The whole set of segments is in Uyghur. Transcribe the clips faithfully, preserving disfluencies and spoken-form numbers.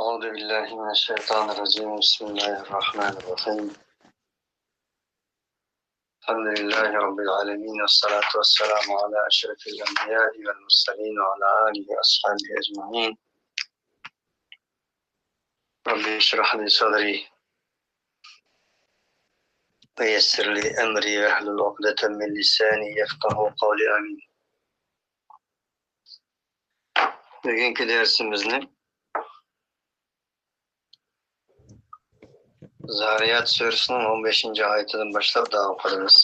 أعوذ بالله من الشيطان الرجيم. بسم الله الرحمن الرحيم. الحمد لله رب العالمين، والصلاة والسلام على أشرف الأنبياء والمرسلين وعلى آله وأصحابه أجمعين. رب اشرح لي صدري ويسر لي أمري واحلل عقدة من لساني يفقهوا قولي. آمين. بۈگۈنكى دەرسىمىزنى زارىيات سۈرىسىنىڭ ئون بەشىنچى ئايىتىدىن باشلاپ داۋام قىلىمىز.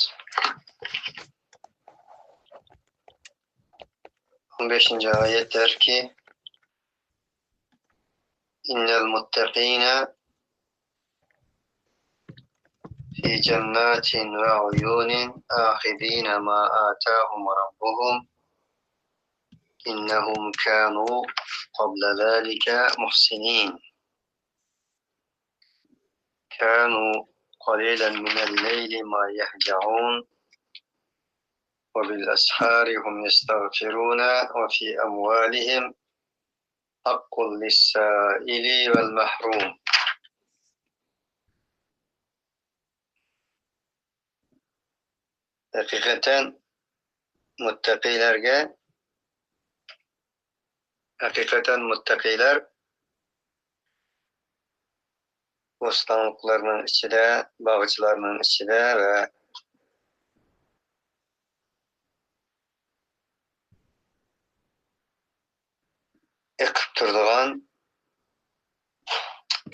ئون بەشىنچى ئايەت دەركى، إن المتقين في جنات وعيون آخذين ما آتاهم ربهم إنهم كانوا قبل ذلك محسنين. كانوا قليلا من الليل ما يهجعون وبالأسحار هم يستغفرون وفي أموالهم حق للسائل والمحروم. ھەقىقەتەن مۇتتەقىيلەرگە، ھەقىقەتەن مۇتتەقىيلەر بوستانلىقلارنىڭ ئىچىدە، باغچىلارنىڭ ئىچىدە ۋە ئېقىپ تۇرىدىغان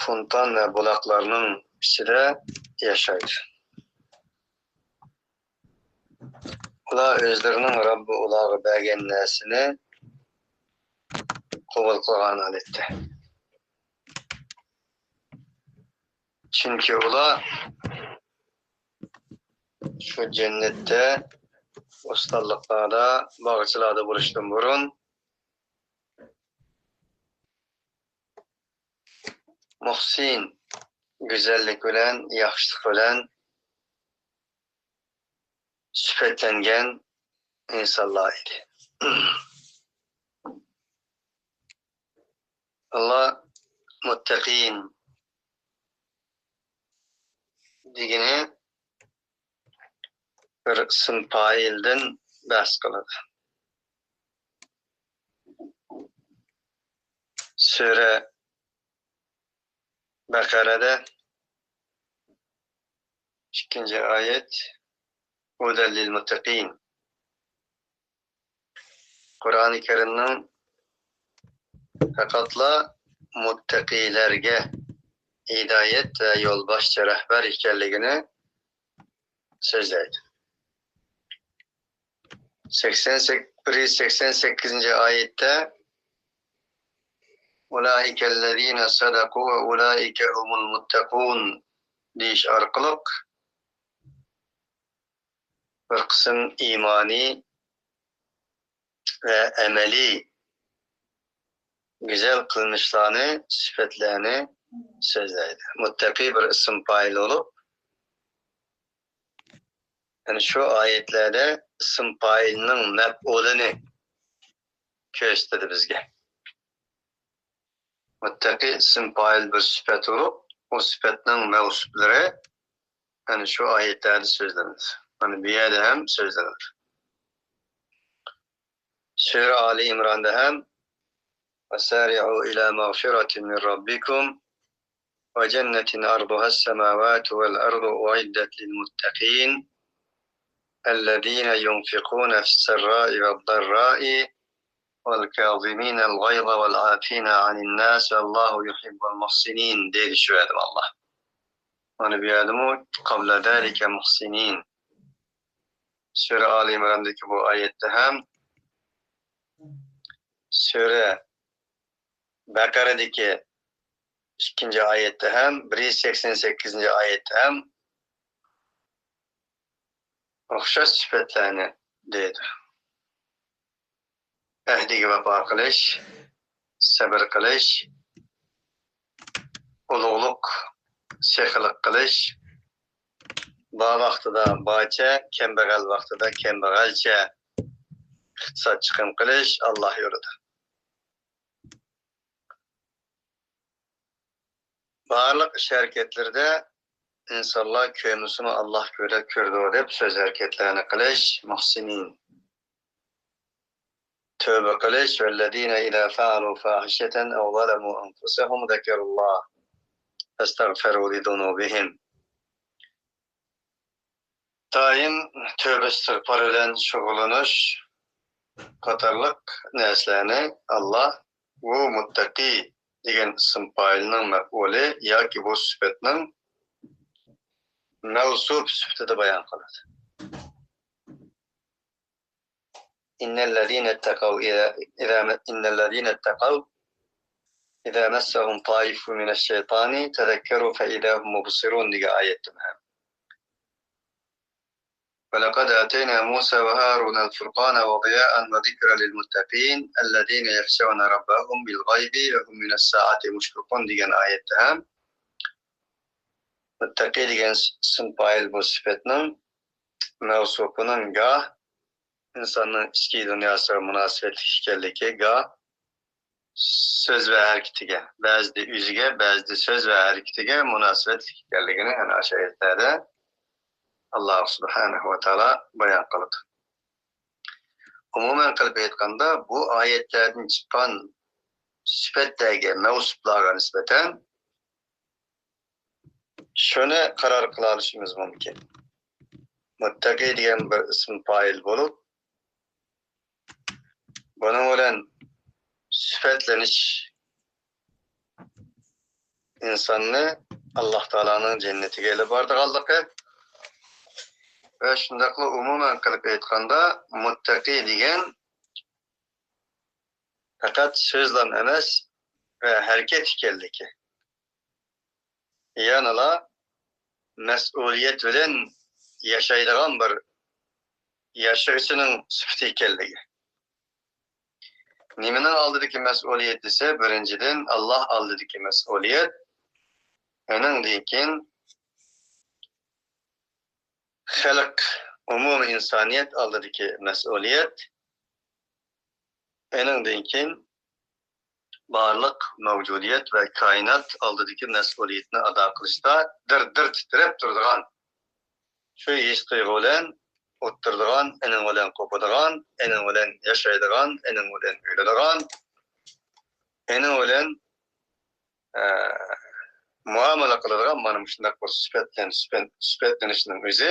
فونتان ۋە بۇلاقلارنىڭ ئىچىدە ياشايدۇ. ئۇلار ئۆزلىرىنىڭ رەببى ئۇلارغا بەرگەن نەرسىنى قوبۇل قىلغان ھالەتتە. چۈنكى ئۇلار شۇ جەننەتتە، بوستانلىقلاردا، باغچىلاردا بولۇشتىن بۇرۇن مۇھسىن، گۈزەللىك بىلەن، ياخشىلىق بىلەن سۈپەتلەنگەن ئىنسانلار ئىدى. ئاللا مۇتتەقىن دېگىنى بىر ئىسىم پائىلدىن بەھس قىلىدۇ. سۈرە بەقەرەدە ئىككىنچى ئايەت، ھۇدەل لىل مۇتتەقىن. قۇرئانى كەرىمنىڭ پەقەتلا مۇتتەقىيلەرگە ھىدايەت ۋە يولباشچى، رەھبەر ئىكەنلىكىنى سۆزلەيدۇ. سەكسەن سەككىز، بىر يۈز سەكسەن سەككىزىنچى ئايەتتە، ئۇلائىكەللەزىنە سەدەقۇ ۋە ئۇلائىكە ھۇمۇل مۇتتەقۇن دېيىش ئارقىلىق بىر قىسىم ئىمانىي ۋە ئەمەلىي گۈزەل قىلمىشلارنى، سۈپەتلەرنى سۆزلەيدۇ. مۇتتەقى بىر ئىسىم پائىل بولۇپ، يەنى شۇ ئايەتلەردە ئىسىم پائىلنىڭ مەپئۇلىنى كۆرسىتىدۇ بىزگە. مۇتتەقى ئىسىم پائىل بىر سۈپەت بولۇپ، ئۇ سۈپەتنىڭ مەۋسۇپلىرى ئەنە شۇ ئايەتلەردە سۆزلىنىدۇ. مانا بۇ يەردە ھەم سۆزلىنىدۇ. سۈرە ئالى ئىمراندا ھەم، وسارعوا إلى مغفرة من ربكم وجنة عرضها السماوات والأرض أعدت للمتقين الذين ينفقون في السراء والضراء والكاظمين الغيظ والعافين عن الناس والله يحب المحسنين دەيدۇ شۇ يەردە ئاللا. مانا بۇ يەردىمۇ قبل ذلك محسنين. سۈرە ئالى ئىمراندىكى بۇ ئايەتتە ھەم، سۈرە بەقەرەدىكى ئىككىنچى ئايەتتە ھەم، بىر يۈز سەكسەن سەككىزىنچى ئايەتتە ھەم ئوخشاش سۈپەتلەرنى دەيدۇ. ئەھدىگە ۋاپا قىلىش، سەبرى قىلىش، ئۇلۇغلۇق، سېخىلىق قىلىش، بار ۋاقتىدا بارچە، كەمبەغەل ۋاقتىدا كەمبەغەلچە ئىقتىساد چىقىم قىلىش ئاللا يولىدا. بارلىق ئىش ھەرىكەتلىرىدە ئىنسانلار كۆرمىسىمۇ، ئاللاھ كۆرە-، كۆرىدۇ دەپ سۆز ھەرىكەتلەرنى قىلىش، مۇھسىنىن، تۆبە قىلىش، ۋەللەزىنە ئىزا فەئەلۇ فاھىشەتەن ئەۋ زەلەمۇ ئەنفۇسەھۇم زەكەرۇللاھ فەستەغفەرۇ لىزۇنۇبىھىم. دائىم تۆبە ئىستىغپار بىلەن شۇغۇللىنىش قاتارلىق نەرسىلەرنى ئاللاھ بۇ مۇتتەقى دېگەن ئىسىم پائىلنىڭ مەپئۇلى ياكى بۇ سۈپەتنىڭ مەۋسۇپ سۈپىتىدە بايان قىلىدۇ. إن الذين اتقوا إذا، إذا م-، إن الذين اتقوا إذا مسهم طائف من الشيطان تذكروا فإذا هم مبصرون دېگەن ئايەتتە ھەم. ولقد آتينا موسى وهارون الفرقان وضياء وذكرا للمتقين الذين يخشون ربهم بالغيب وهم من الساعة مشفقون دېگەن ئايەتتە ھەم مۇتتەقى دېگەن ئىسىم پائىل بۇ سۈپەتنىڭ مەۋسۇپىنىڭ گاھ ئىنساننىڭ ئىچكى دۇنياسىغا مۇناسىۋەتلىك ئىكەنلىكى، گاھ سۆز ۋە ھەرىكىتىگە، بەزىدە ئۆزىگە، بەزىدە سۆز ۋە ھەرىكىتىگە مۇناسىۋەتلىك ئىكەنلىكىنى ئەنە ئاشۇ ئايەتلەردە ئاللاھ سۇبھانەھۇ ۋە تائالا بايان قىلىدۇ. ئومۇمەن قىلىپ ئېيتقاندا، بۇ ئايەتلەردىن چىققان سۈپەتلەرگە، مەۋسۇپلارغا نىسبەتەن شۇنى قارار قىلالىشىمىز مۇمكىن. مۇتتەقى دېگەن بىر ئىسىم پائىل بولۇپ، بۇنىڭ بىلەن سۈپەتلىنىش ئىنساننى ئاللاھ تائالانىڭ جەننىتىگە ئېلىپ بارىدىغانلىقى ۋە شۇنداقلا ئومۇمەن قىلىپ ئېيتقاندا، مۇتتەقى دېگەن پەقەت سۆزلەم ئەمەس ۋە ھەرىكەت ئىكەنلىكى. يەنىلا مەسئۇلىيەت بىلەن ياشايدىغان بىر ياشىغۇچىنىڭ سۈپىتى ئىكەنلىكى. نېمىنىڭ ئالدىدىكى مەسئۇلىيەت دېسە، بىرىنچىدىن، ئاللاھ ئالدىدىكى مەسئۇلىيەت. ئۇنىڭدىن كېيىن خەلق، ئومۇمىي ئىنسانىيەت ئالدىدىكى مەسئۇلىيەت. ئۇنىڭدىن كېيىن بارلىق مەۋجۇدىيەت ۋە كائىنات ئالدىدىكى مەسئۇلىيىتنى ئادا قىلىشتا دىر-دىر تىترەپ تۇرىدىغان، شۇ ھېس-تۇيغۇ بىلەن ئولتۇرىدىغان، ئۇنىڭ بىلەن قوپىدىغان، ئۇنىڭ بىلەن ياشايدىغان، ئۇنىڭ بىلەن ئۆلىدىغان، ئۇنىڭ بىلەن، ئە، مۇئامىلە قىلىدىغان مانا مۇشۇنداق بىر سۈپەتلەن-، سۈپەت-، سۈپەتلىنىشنىڭ ئۆزى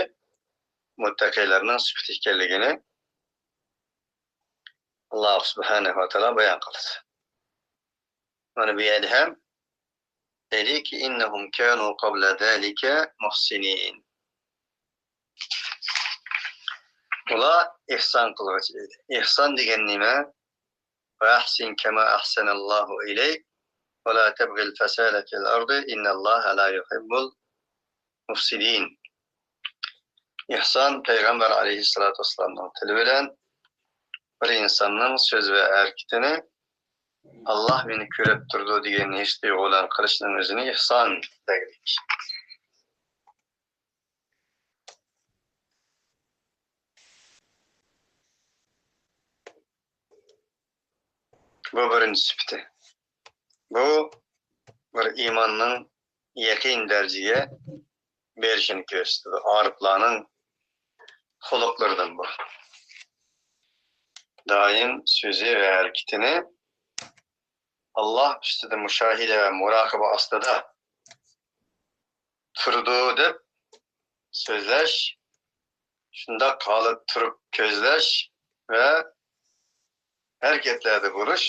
مۇتتەقىيلەرنىڭ سۈپىتى ئىكەنلىكىنى ئاللاھ سۇبھانەھۇ ۋە تائالا بايان قىلدى. مانا بۇ يەردە ھەم دېدىكى، إنهم كانوا قبل ذلك محسنين. ئۇلار ئېھسان قىلغۇچى ئىدى. ئېھسان دېگەن نېمە؟ وأحسن كما أحسن الله إليك ولا تبغ الفساد في الأرض إن الله لا يحب المفسدين. ئېھسان پەيغەمبەر ئەلەيھىسسالاتۇ ۋەسسالامنىڭ تىلى بىلەن بىر ئىنساننىڭ سۆز ۋە ھەرىكىتىنى، ئاللاھ مېنى كۆرۈپ تۇرىدۇ دېگەن ھېس تۇيغۇ بىلەن قىلىشنىڭ ئۆزىنى ئېھسان دېگۈلۈك. بۇ بىرىنچى سۈپىتى. بۇ بىر ئىماننىڭ يەقىن دەرىجىگە بېرىشىنى كۆرسىتىدۇ. ئارىپلارنىڭ خۇلقلىرىدىن بۇ. دائىم سۆزى ۋە ھەرىكىتىنى ئاللاھ ئۈستىدە مۇشاھىدە ۋە مۇراقىبە ئاستىدا تۇرىدۇ دەپ سۆزلەش، شۇنداق ھالەتتە تۇرۇپ كۆزلەش ۋە ھەرىكەتلەردە بولۇش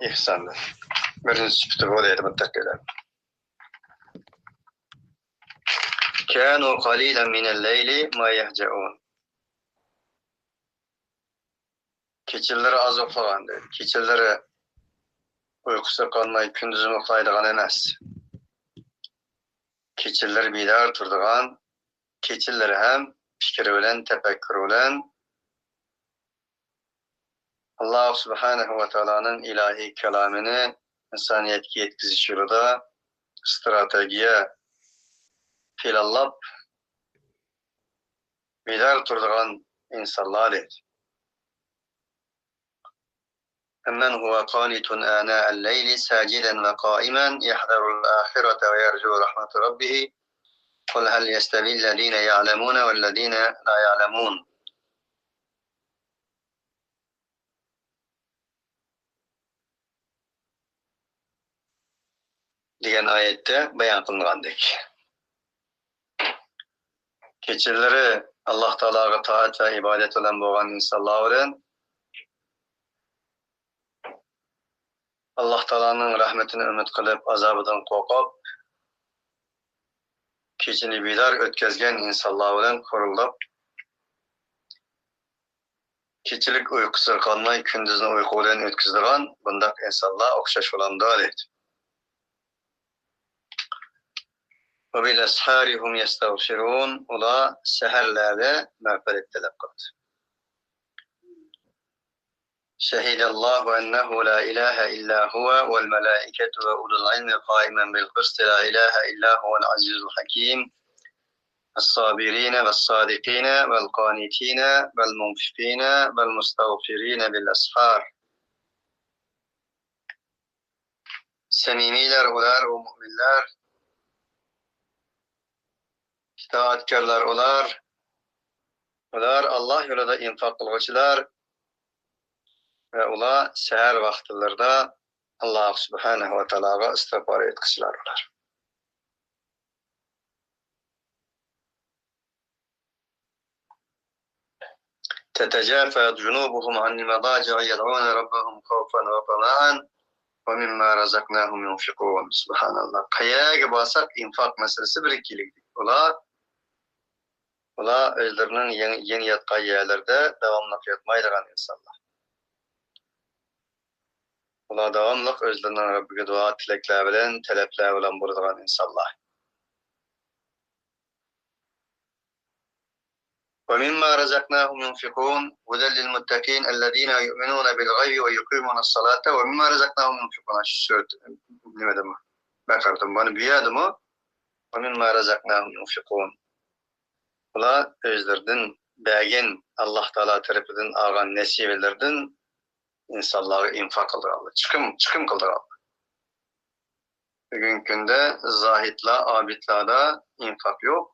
ئېھساندىن. بىرىنچى سۈپىتى بۇ دەيدۇ مۇتتەقىلەر. كانوا قليلا من الليل ما يهجعون. كېچىلىرى ئاز ئۇخلىغان دەيدۇ. كېچىلىرى ئۇيقۇسى قالماي، كۈندۈزمۇ ئۇخلايدىغان ئەمەس. كېچىلىرى بىدار تۇرىدىغان، كېچىلىرى ھەم پىكىر بىلەن، تەپەككۇر بىلەن ئاللاھ سۇبھانەھۇ ۋە تائالانىڭ ئىلاھىي كالامىنى ئىنسانىيەتكە يەتكۈزۈش يولىدا ئىستراتېگىيە پىلانلاپ، بىدار تۇرىدىغان ئىنسانلار ئىدى. أمن هو قانت آناء الليل ساجدا وقائما يحذر الآخرة ويرجو رحمة ربه قل هل يستوي الذين يعلمون والذين لا يعلمون دېگەن ئايەتتە بايان قىلىنغاندەك. كېچىلىرى ئاللاھ تائالاغا تائەت ۋە ئىبادەت بىلەن بولغان ئىنسانلار بىلەن ئاللاھ تائالانىڭ رەھمىتىنى ئۈمىد قىلىپ، ئازابىدىن قورقۇپ، كېچىنى بىدار ئۆتكۈزگەن ئىنسانلار بىلەن قورۇلۇپ، كېچىلىك ئۇيقۇسىغا قالماي، كۈندۈزنى ئۇيقۇ بىلەن ئۆتكۈزىدىغان بۇنداق ئىنسانلار ئوخشاش بولامدۇ دەيدۇ. وبالأسحار هم يستغفرون. ئۇلار سەھەرلەردە مەغپىرەت تەلەپ قىلىدۇ. شهد الله أنه لا إله إلا هو والملائكة وأولو العلم قائما بالقسط لا إله إلا هو العزيز الحكيم. الصابرين والصادقين والقانتين والمنفقين والمستغفرين بالأسحار. سەمىمىيلەر ئۇلار، ئۇ مۆمىنلەر، ئىتائەتكارلار ئۇلار، ئۇلار ئاللاھ يولىدا ئىنفاق قىلغۇچىلار ۋە ئۇلار سەھەر ۋاقىتلىرىدا ئاللاھ سۇبھانەھۇ ۋە تائالاغا ئىستىغپار ئېيتقۇچىلار ئۇلار. تتجافى جنوبهم عن المضاجع يدعون ربهم خوفا وطمعا ومما رزقناهم ينفقون. سبحان الله. قەيەرگە بارساق ئىنفاق مەسىلىسى بىرگە كېلىدۇ. ئۇلار، ئۇلار ئۆزلىرىنىڭ يېنى، يېنى ياتقان يەرلىرىدە داۋاملىق ياتمايدىغان ئىنسانلار. ئۇلار داۋاملىق ئۆزلىرىنىڭ رەببىگە دۇئا، تىلەكلەر بىلەن، تەلەپلەر بىلەن بولىدىغان ئىنسانلار. ومما رزقناهم ينفقون. هدى للمتقين الذين يؤمنون بالغيب ويقيمون الصلاة ومما رزقناهم ينفقون. شۇ سۈرە نېمىدىمۇ؟ بەقەرىدىمۇ؟ مانا بۇ يەردىمۇ؟ ومما رزقناهم ينفقون. ئۇلار ئۆزلىرىدىن بەرگەن، ئاللاھ تائالا تەرىپىدىن ئالغان نەسىبىلىرىدىن ئىنسانلارغا ئىنفاق قىلىدىغانلار، چىقىم، چىقىم قىلىدىغانلار. بۈگۈنكى كۈندە زاھىدلار، ئابىدلاردا ئىنفاق يوق.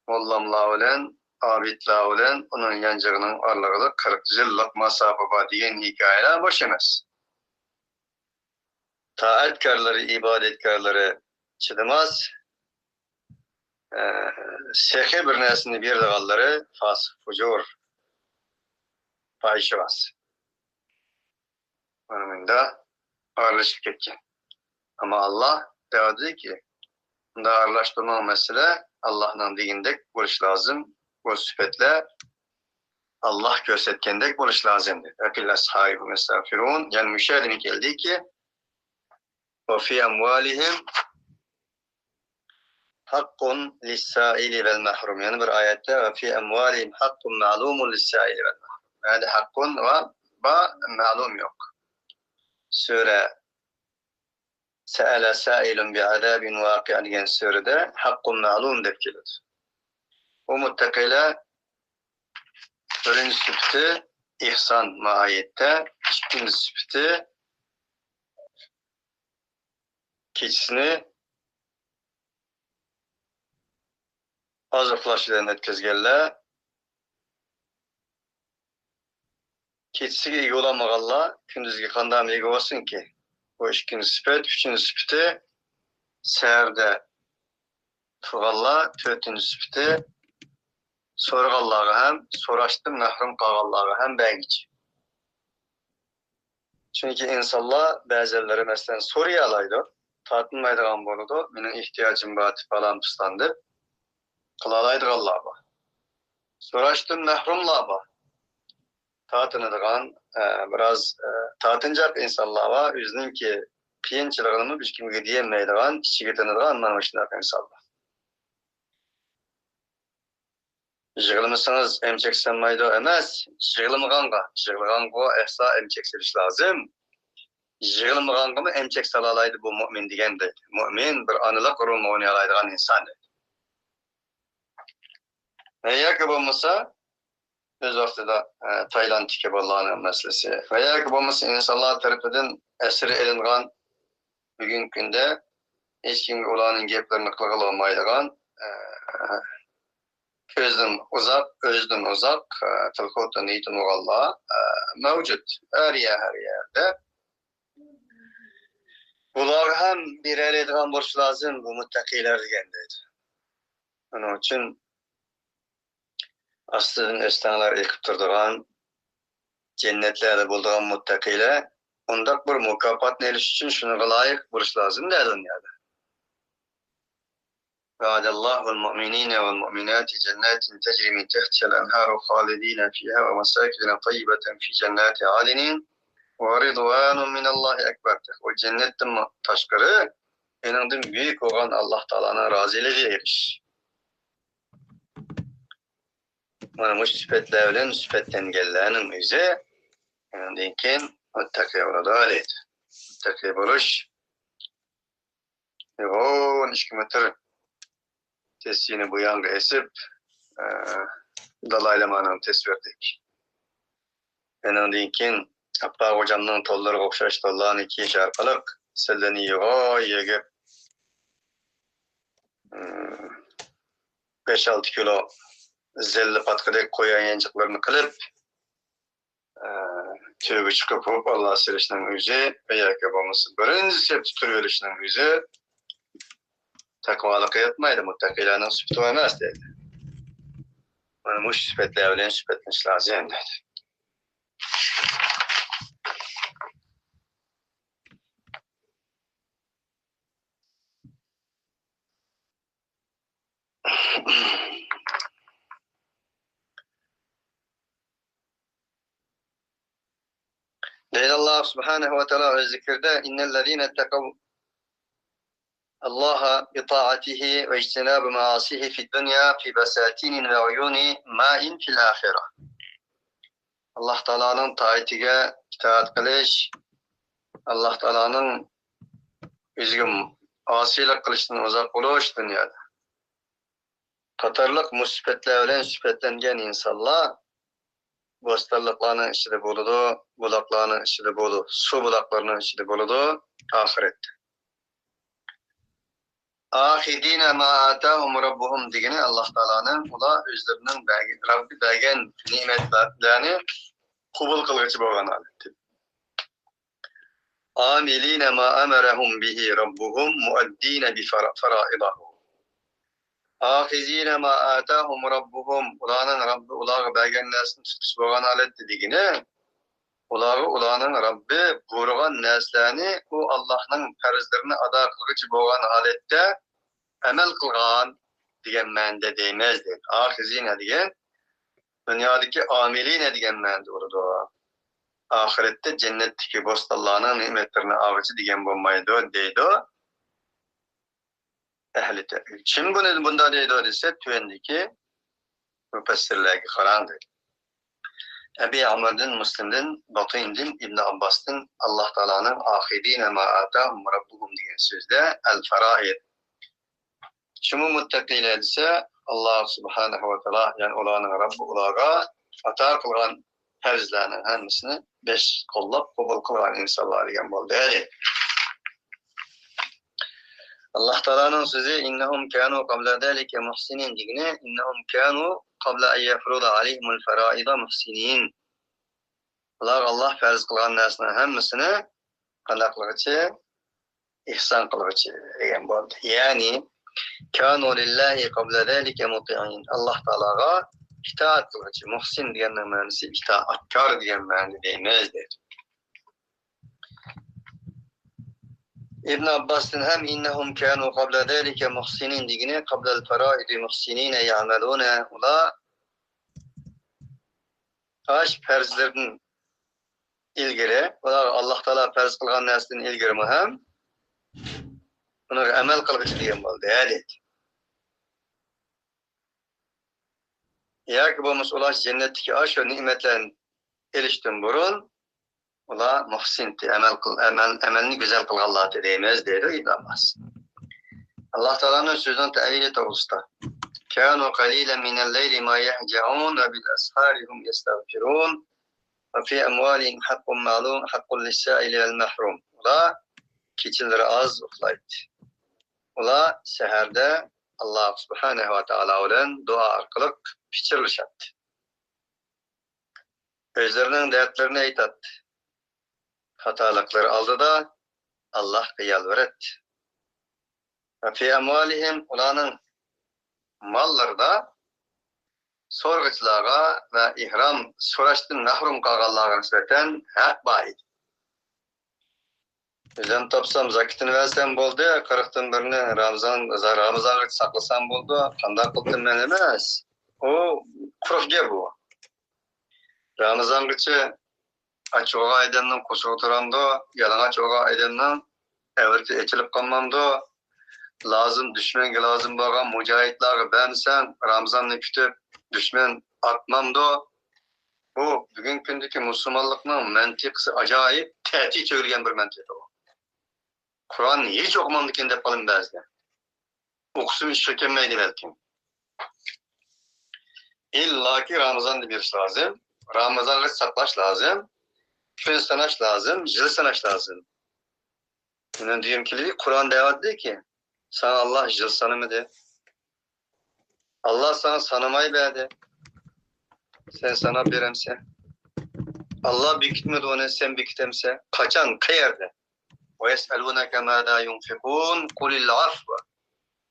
موللاملار بىلەن، ئابىدلار بىلەن ئۇنىڭ يانچۇقىنىڭ ئارىلىقىدا قىرىق يىللىق ماساپە بار دېگەن ھېكايىلەر بوش ئەمەس. تائەتكارلىرى، ئىبادەتكارلىرى چىدىماس، ئە، سېخىي بىر نەرسىنى بېرىدىغانلىرى فاسىق، فۇجۇر، پاھىشىۋاز. مانا مۇندا ئارىلىشىپ كەتكەن. ئەمما ئاللاھ دەۋاتىدۇكى، بۇنداق ئارىلاشتۇرماڭ، مەسىلە ئاللاھنىڭ دېگىنىدەك بولۇشى لازىم، بۇ سۈپەتلەر ئاللاھ كۆرسەتكەندەك بولۇشى لازىم دېدى. وبالأسحار هم يستغفرون. يەنە مۇشۇ يەردىن كەلدىكى، وفي أموالهم حق للسائل والمحروم. يەنە بىر ئايەتتە، وفي أموالهم حق معلوم للسائل والمحروم. يەنى حق ۋە با مەلۇم يوق. سۈرە سأل سائل بعذاب واقع دېگەن سۈرىدە حق معلوم دەپ كېلىدۇ. ئۇ مۇتتەقىلەر بىرىنچى سۈپىتى ئېھسان، مۇ ئايەتتە، ئىككىنچى سۈپىتى كېچىسىنى ئاز ئۇخلاش بىلەن ئۆتكۈزگەنلەر، كېچىسىگە ئىگە بولالمىغانلار كۈندۈزگە قانداقمۇ ئىگە بولسۇنكى؟ بۇ ئىككىنچى سۈپەت. ئۈچىنچى سۈپىتى سەھەردە تۇرغانلار، تۆتىنچى سۈپىتى سورىغانلارغا ھەم سوراشتىن مەھرۇم قالغانلارغا ھەم بەرگۈچى. چۈنكى ئىنسانلار بەزىلىرى، مەسىلەن، سورىيالايدۇ، تارتىنمايدىغان بولىدۇ، مېنىڭ ئېھتىياجىم بار دەپ، پالان پۇستان دەپ قىلالايدىغانلار بار. سوراشتىن مەھرۇملار بار. تارتىنىدىغان، ئە، بىراز، ئە، تارتىنچاق ئىنسانلار بار، ئۆزىنىڭكى قىيىنچىلىقىنىمۇ ھېچكىمگە دېيەلمەيدىغان، ئىچىگە تىنىدىغان مانا مۇشۇنداق ئىنسانلار. يىغلىمىسىڭىز ئەمچەك سالمايدۇ ئەمەس، يىغلىمىغانغا، يىغلىغانغا ئەسلا ئەمچەك سېلىش لازىم. يىغلىمىغانغىمۇ ئەمچەك سالالايدۇ بۇ مۆمىن دېگەندەك. مۆمىن بىر ئانىلىق رولىنى ئوينىيالايدىغان ئىنسان دەيدۇ. ۋە ياكى بولمىسا، ئۆز ۋاقتىدا، ئە، تايلاندتىكى بالىلارنىڭ مەسىلىسى ۋە ياكى بولمىسا ئىنسانلار تەرىپىدىن ئەسىرى ئېلىنغان بۈگۈنكى كۈندە ھېچكىمگە ئۇلارنىڭ گەپلىرىنى قىلغىلى بولمايدىغان، ئە، كۆزدىن ئۇزاق، ئۆزىدىن ئۇزاق، ئە، تىلخورتۇن يېتىم بولغانلار، ئە، مەۋجۇت. ھەر يەر، ھەر يەردە. بۇلارغا ھەم بېرەلەيدىغان بولۇش لازىم، بۇ مۇتتەقىيلەر دېگەن دەيدۇ. ئۇنىڭ ئۈچۈن ئاستىدىن ئۆستەڭلەر ئېقىپ تۇرىدىغان، جەننەتلەردە بولىدىغان مۇتتەقىيلەر ئۇنداق بىر مۇكاپاتنى ئېلىش ئۈچۈن شۇنىڭغا لايىق بولۇش لازىم دە دۇنيادا. وعد الله المؤمنين والمؤمنات جنات تجري من تحتها الأنهار خالدين فيها ومساكن طيبة في جنات عدن ورضوان من الله أكبر. ئۇ جەننەتتىن تاشقىرى، ئېنىڭدىن بۈيۈك بولغان ئاللاھ تائالانىڭ رازىلىقىغا ئېرىشىش. مانا مۇشۇ سۈپەتلەر بىلەن سۈپەتلەنگەنلەرنىڭ ئۆزى ئۇنىڭدىن كېيىن مۇتتەقى بولىدۇ دەيدۇ. مۇتتەقى بولۇش، ئون ئىككى مېتىر تېسىنى بۇيانغا ئېسىپ، ئە، دالاي لامانىڭ تەسۋىرىدەك. ئۇنىڭدىن كېيىن ئاپپاق غوجامنىڭ تونلىرىغا ئوخشاش تونلارنى كىيىش ئارقىلىق سىلىنى يوغان يېگىپ، ئىم، بەش-ئالتە كىلو زەللە پاتقىدەك قوي يانچۇقلىرىنى قىلىپ، ئە، تۆرگە چىقىپ ھوپپاللا سېلىشنىڭ ئۆزى ۋە ياكى بولمىسا بىرىنچى سەپتە تۇرۇۋېلىشنىڭ ئۆزى تەقۋالىققا ياتمايدۇ، مۇتتەقىيلەرنىڭ سۈپىتى ئەمەس دەيدۇ. مانا مۇشۇ سۈپەتلەر بىلەن سۈپەتلىنىش لازىم دەيدۇ. دەيدۇ ئاللاھ سۇبھانەھۇ ۋە تائالا ئۆز زىكرىدە، إن الذين اتقوا الله بطاعته واجتنبوا معاصيه في الدنيا في بساتين وعيون ماء في الآخرة. ئاللاھ تائالانىڭ تائىتىگە ئىتائەت قىلىش، ئاللاھ تائالانىڭ ئۆزىگە ئاسىيلىق قىلىشتىن ئۇزاق بولۇش دۇنيادا. قاتارلىق مۇشۇ سۈپەتلەر بىلەن سۈپەتلەنگەن ئىنسانلار بوستانلىقلارنىڭ ئىچىدە بولىدۇ، بۇلاقلارنىڭ ئىچىدە بولىدۇ، سۇ بۇلاقلىرىنىڭ ئىچىدە بولىدۇ ئاخىرەتتە. آخذين ما آتاهم ربهم دېگىنى ئاللاھ تائالانىڭ ئۇلار ئۆزلىرىنىڭ بەرگەن، رەببى بەرگەن نېمەتلەرنى قوبۇل قىلغۇچى بولغان ھالەتتە. عاملين ما أمرهم به ربهم مؤدين بفر-، فرائضه. آخذين ما آتاهم ربهم، ئۇلارنىڭ رەببى ئۇلارغا بەرگەن نەرسىنى تۇتقۇچى بولغان ھالەتتە دېگىنى، ئۇلارغا ئۇلارنىڭ رەببى بۇيرۇغان نەرسىلەرنى، ئۇ ئاللاھنىڭ پەرزلىرىنى ئادا قىلغۇچى بولغان ھالەتتە ئەمەل قىلغان دېگەن مەنىدە دەيمىز دەيدۇ. آخذين دېگەن دۇنيادىكى ئاملين دېگەن مەنىدە بولىدۇ. ئاخىرەتتە جەننەتتىكى بوستانلارنىڭ نېمەتلىرىنى ئالغۇچى دېگەن بولمايدۇ دەيدۇ ئەھلى تەئۋىل. كىم بۇنى بۇنداق دەيدۇ دېسە، تۆۋەندىكى مۇپەسسىرلەرگە قاراڭ دەيدۇ. ئەبى ئامىردىن، مۇسلىمدىن، باتىندىن، ئىبن ئابباستىن، ئاللاھ تائالانىڭ آخذين ما آتاهم ربهم دېگەن سۆزدە ئەل فارائىد. كىمۇ مۇتتەقىيلەر دېسە، ئاللاھ سۇبھانەھۇ ۋە تائالا، يەنى ئۇلارنىڭ رەببى ئۇلارغا ئاتا قىلغان پەرزلەرنىڭ ھەممىسىنى بەش قوللاپ قوبۇل قىلغان ئىنسانلار دېگەن بولدى. ئاللاھ تائالانىڭ سۆزى، إنهم كانوا قبل ذلك محسنين دېگىنى، إنهم كانوا قبل أن يفرض عليهم الفرائض محسنين. ئۇلارغا ئاللاھ پەرز قىلغان نەرسىنىڭ ھەممىسىنى قانداق قىلغۇچى؟ ئېھسان قىلغۇچى دېگەن بولدى. يەنى، كانوا لله قبل ذلك مطيعين. ئاللاھ تائالاغا ئىتائەت قىلغۇچى. مۇھسىن دېگەننىڭ مەنىسى ئىتائەتكار دېگەن مەنىدە دەيمىز دەيدۇ. ئىبن ئابباستىن ھەم إنهم كانوا قبل ذلك محسنين دېگىنى قبل الفرائض محسنين يعملون، ئۇلار ئاش پەرزلىرىدىن ئىلگىرى، ئۇلار ئاللاھ تائالا پەرز قىلغان نەرسىدىن ئىلگىرىمۇ ھەم ئۇنىڭغا ئەمەل قىلغۇچى دېگەن بولدى، ھە دەيدۇ. ياكى بولمىسا ئۇلار جەننەتتىكى ئاشۇ نېمەتلەرنى ئېلىشتىن بۇرۇن ئۇلار مۇھسىنتى، ئەمەل قىل-، ئەمەل، ئەمەلنى گۈزەل قىلغانلارتى دەيمىز، دەيدۇ ئىبن ئابباس. ئاللاھ تائالانىڭ سۆزىنىڭ تەئۋىلى توغرىسىدا. كانوا قليلا من الليل ما يهجعون وبالأسحار هم يستغفرون وفي أموالهم حق معلوم حق للسائل والمحروم. ئۇلار كېچىلىرى ئاز ئۇخلايتتى. ئۇلار سەھەردە ئاللاھ سۇبھانەھۇ ۋە تائالا بىلەن دۇئا ئارقىلىق پىچىرلىشاتتى. ئۆزلىرىنىڭ دەردلىرىنى ئېيتاتتى. خاتالىقلىرى ئالدىدا ئاللاھقا يالۋۇراتتى. وفي أموالهم، ئۇلارنىڭ ماللىرىدا سورىغۇچىلارغا ۋە ئېھرام سوراشتىن مەھرۇم قالغانلارغا نىسبەتەن ھەق بار ئىدى. ئۆزۈم تاپسام زاكىتىنى بەرسەم بولدى، قىرىقتىن بىرىنى رامىزان، رامىزانغىچە ساقلىسام بولدى، قانداق قىلدىم مەن ئەمەس. ئۇ قۇرۇق گەپ ئۇ. رامىزانغىچە ئاچ بولغان ئادەمنىڭ قورسىقى تۇرامدۇ؟ يالىڭاچ بولغان ئادەمنىڭ ئەۋرىكى ئېچىلىپ قالمامدۇ؟ لازىم، دۈشمەنگە لازىم بولغان مۇجاھىدلارغا بەرمىسەڭ، رامىزاننى كۈتۈپ دۈشمەن ئاتمامدۇ؟ بۇ بۈگۈنكى كۈندىكى مۇسۇلمانلىقنىڭ مەنتىقىسى ئاجايىپ تەتۈر چۆگىلىگەن بىر مەنتىقى بۇ. قۇرئان ھېچ ئوقۇمامدىكىن دەپ قالىمەن بەزىدە. ئوقۇسىمۇ ئىشقا كەلمەيدۇ بەلكىم. ئىللاكى رامىزاندا بېرىش لازىم. رامىزانغا ساقلاش لازىم. كۈن ساناش لازىم، يىل ساناش لازىم. مېنىڭ دېگۈم كېلىدۇ، قۇرئان دەۋاتىدۇكى، ساڭا ئاللاھ يىل سانىمىدى. ئاللاھ ساڭا سانىماي بەردى. سەن ساناپ بېرەمسەن؟ ئاللاھ بېكىتمىدى ئۇنى، سەن بېكىتەمسەن؟ قاچان، قەيەردە؟ ويسألونك ماذا ينفقون قل العفو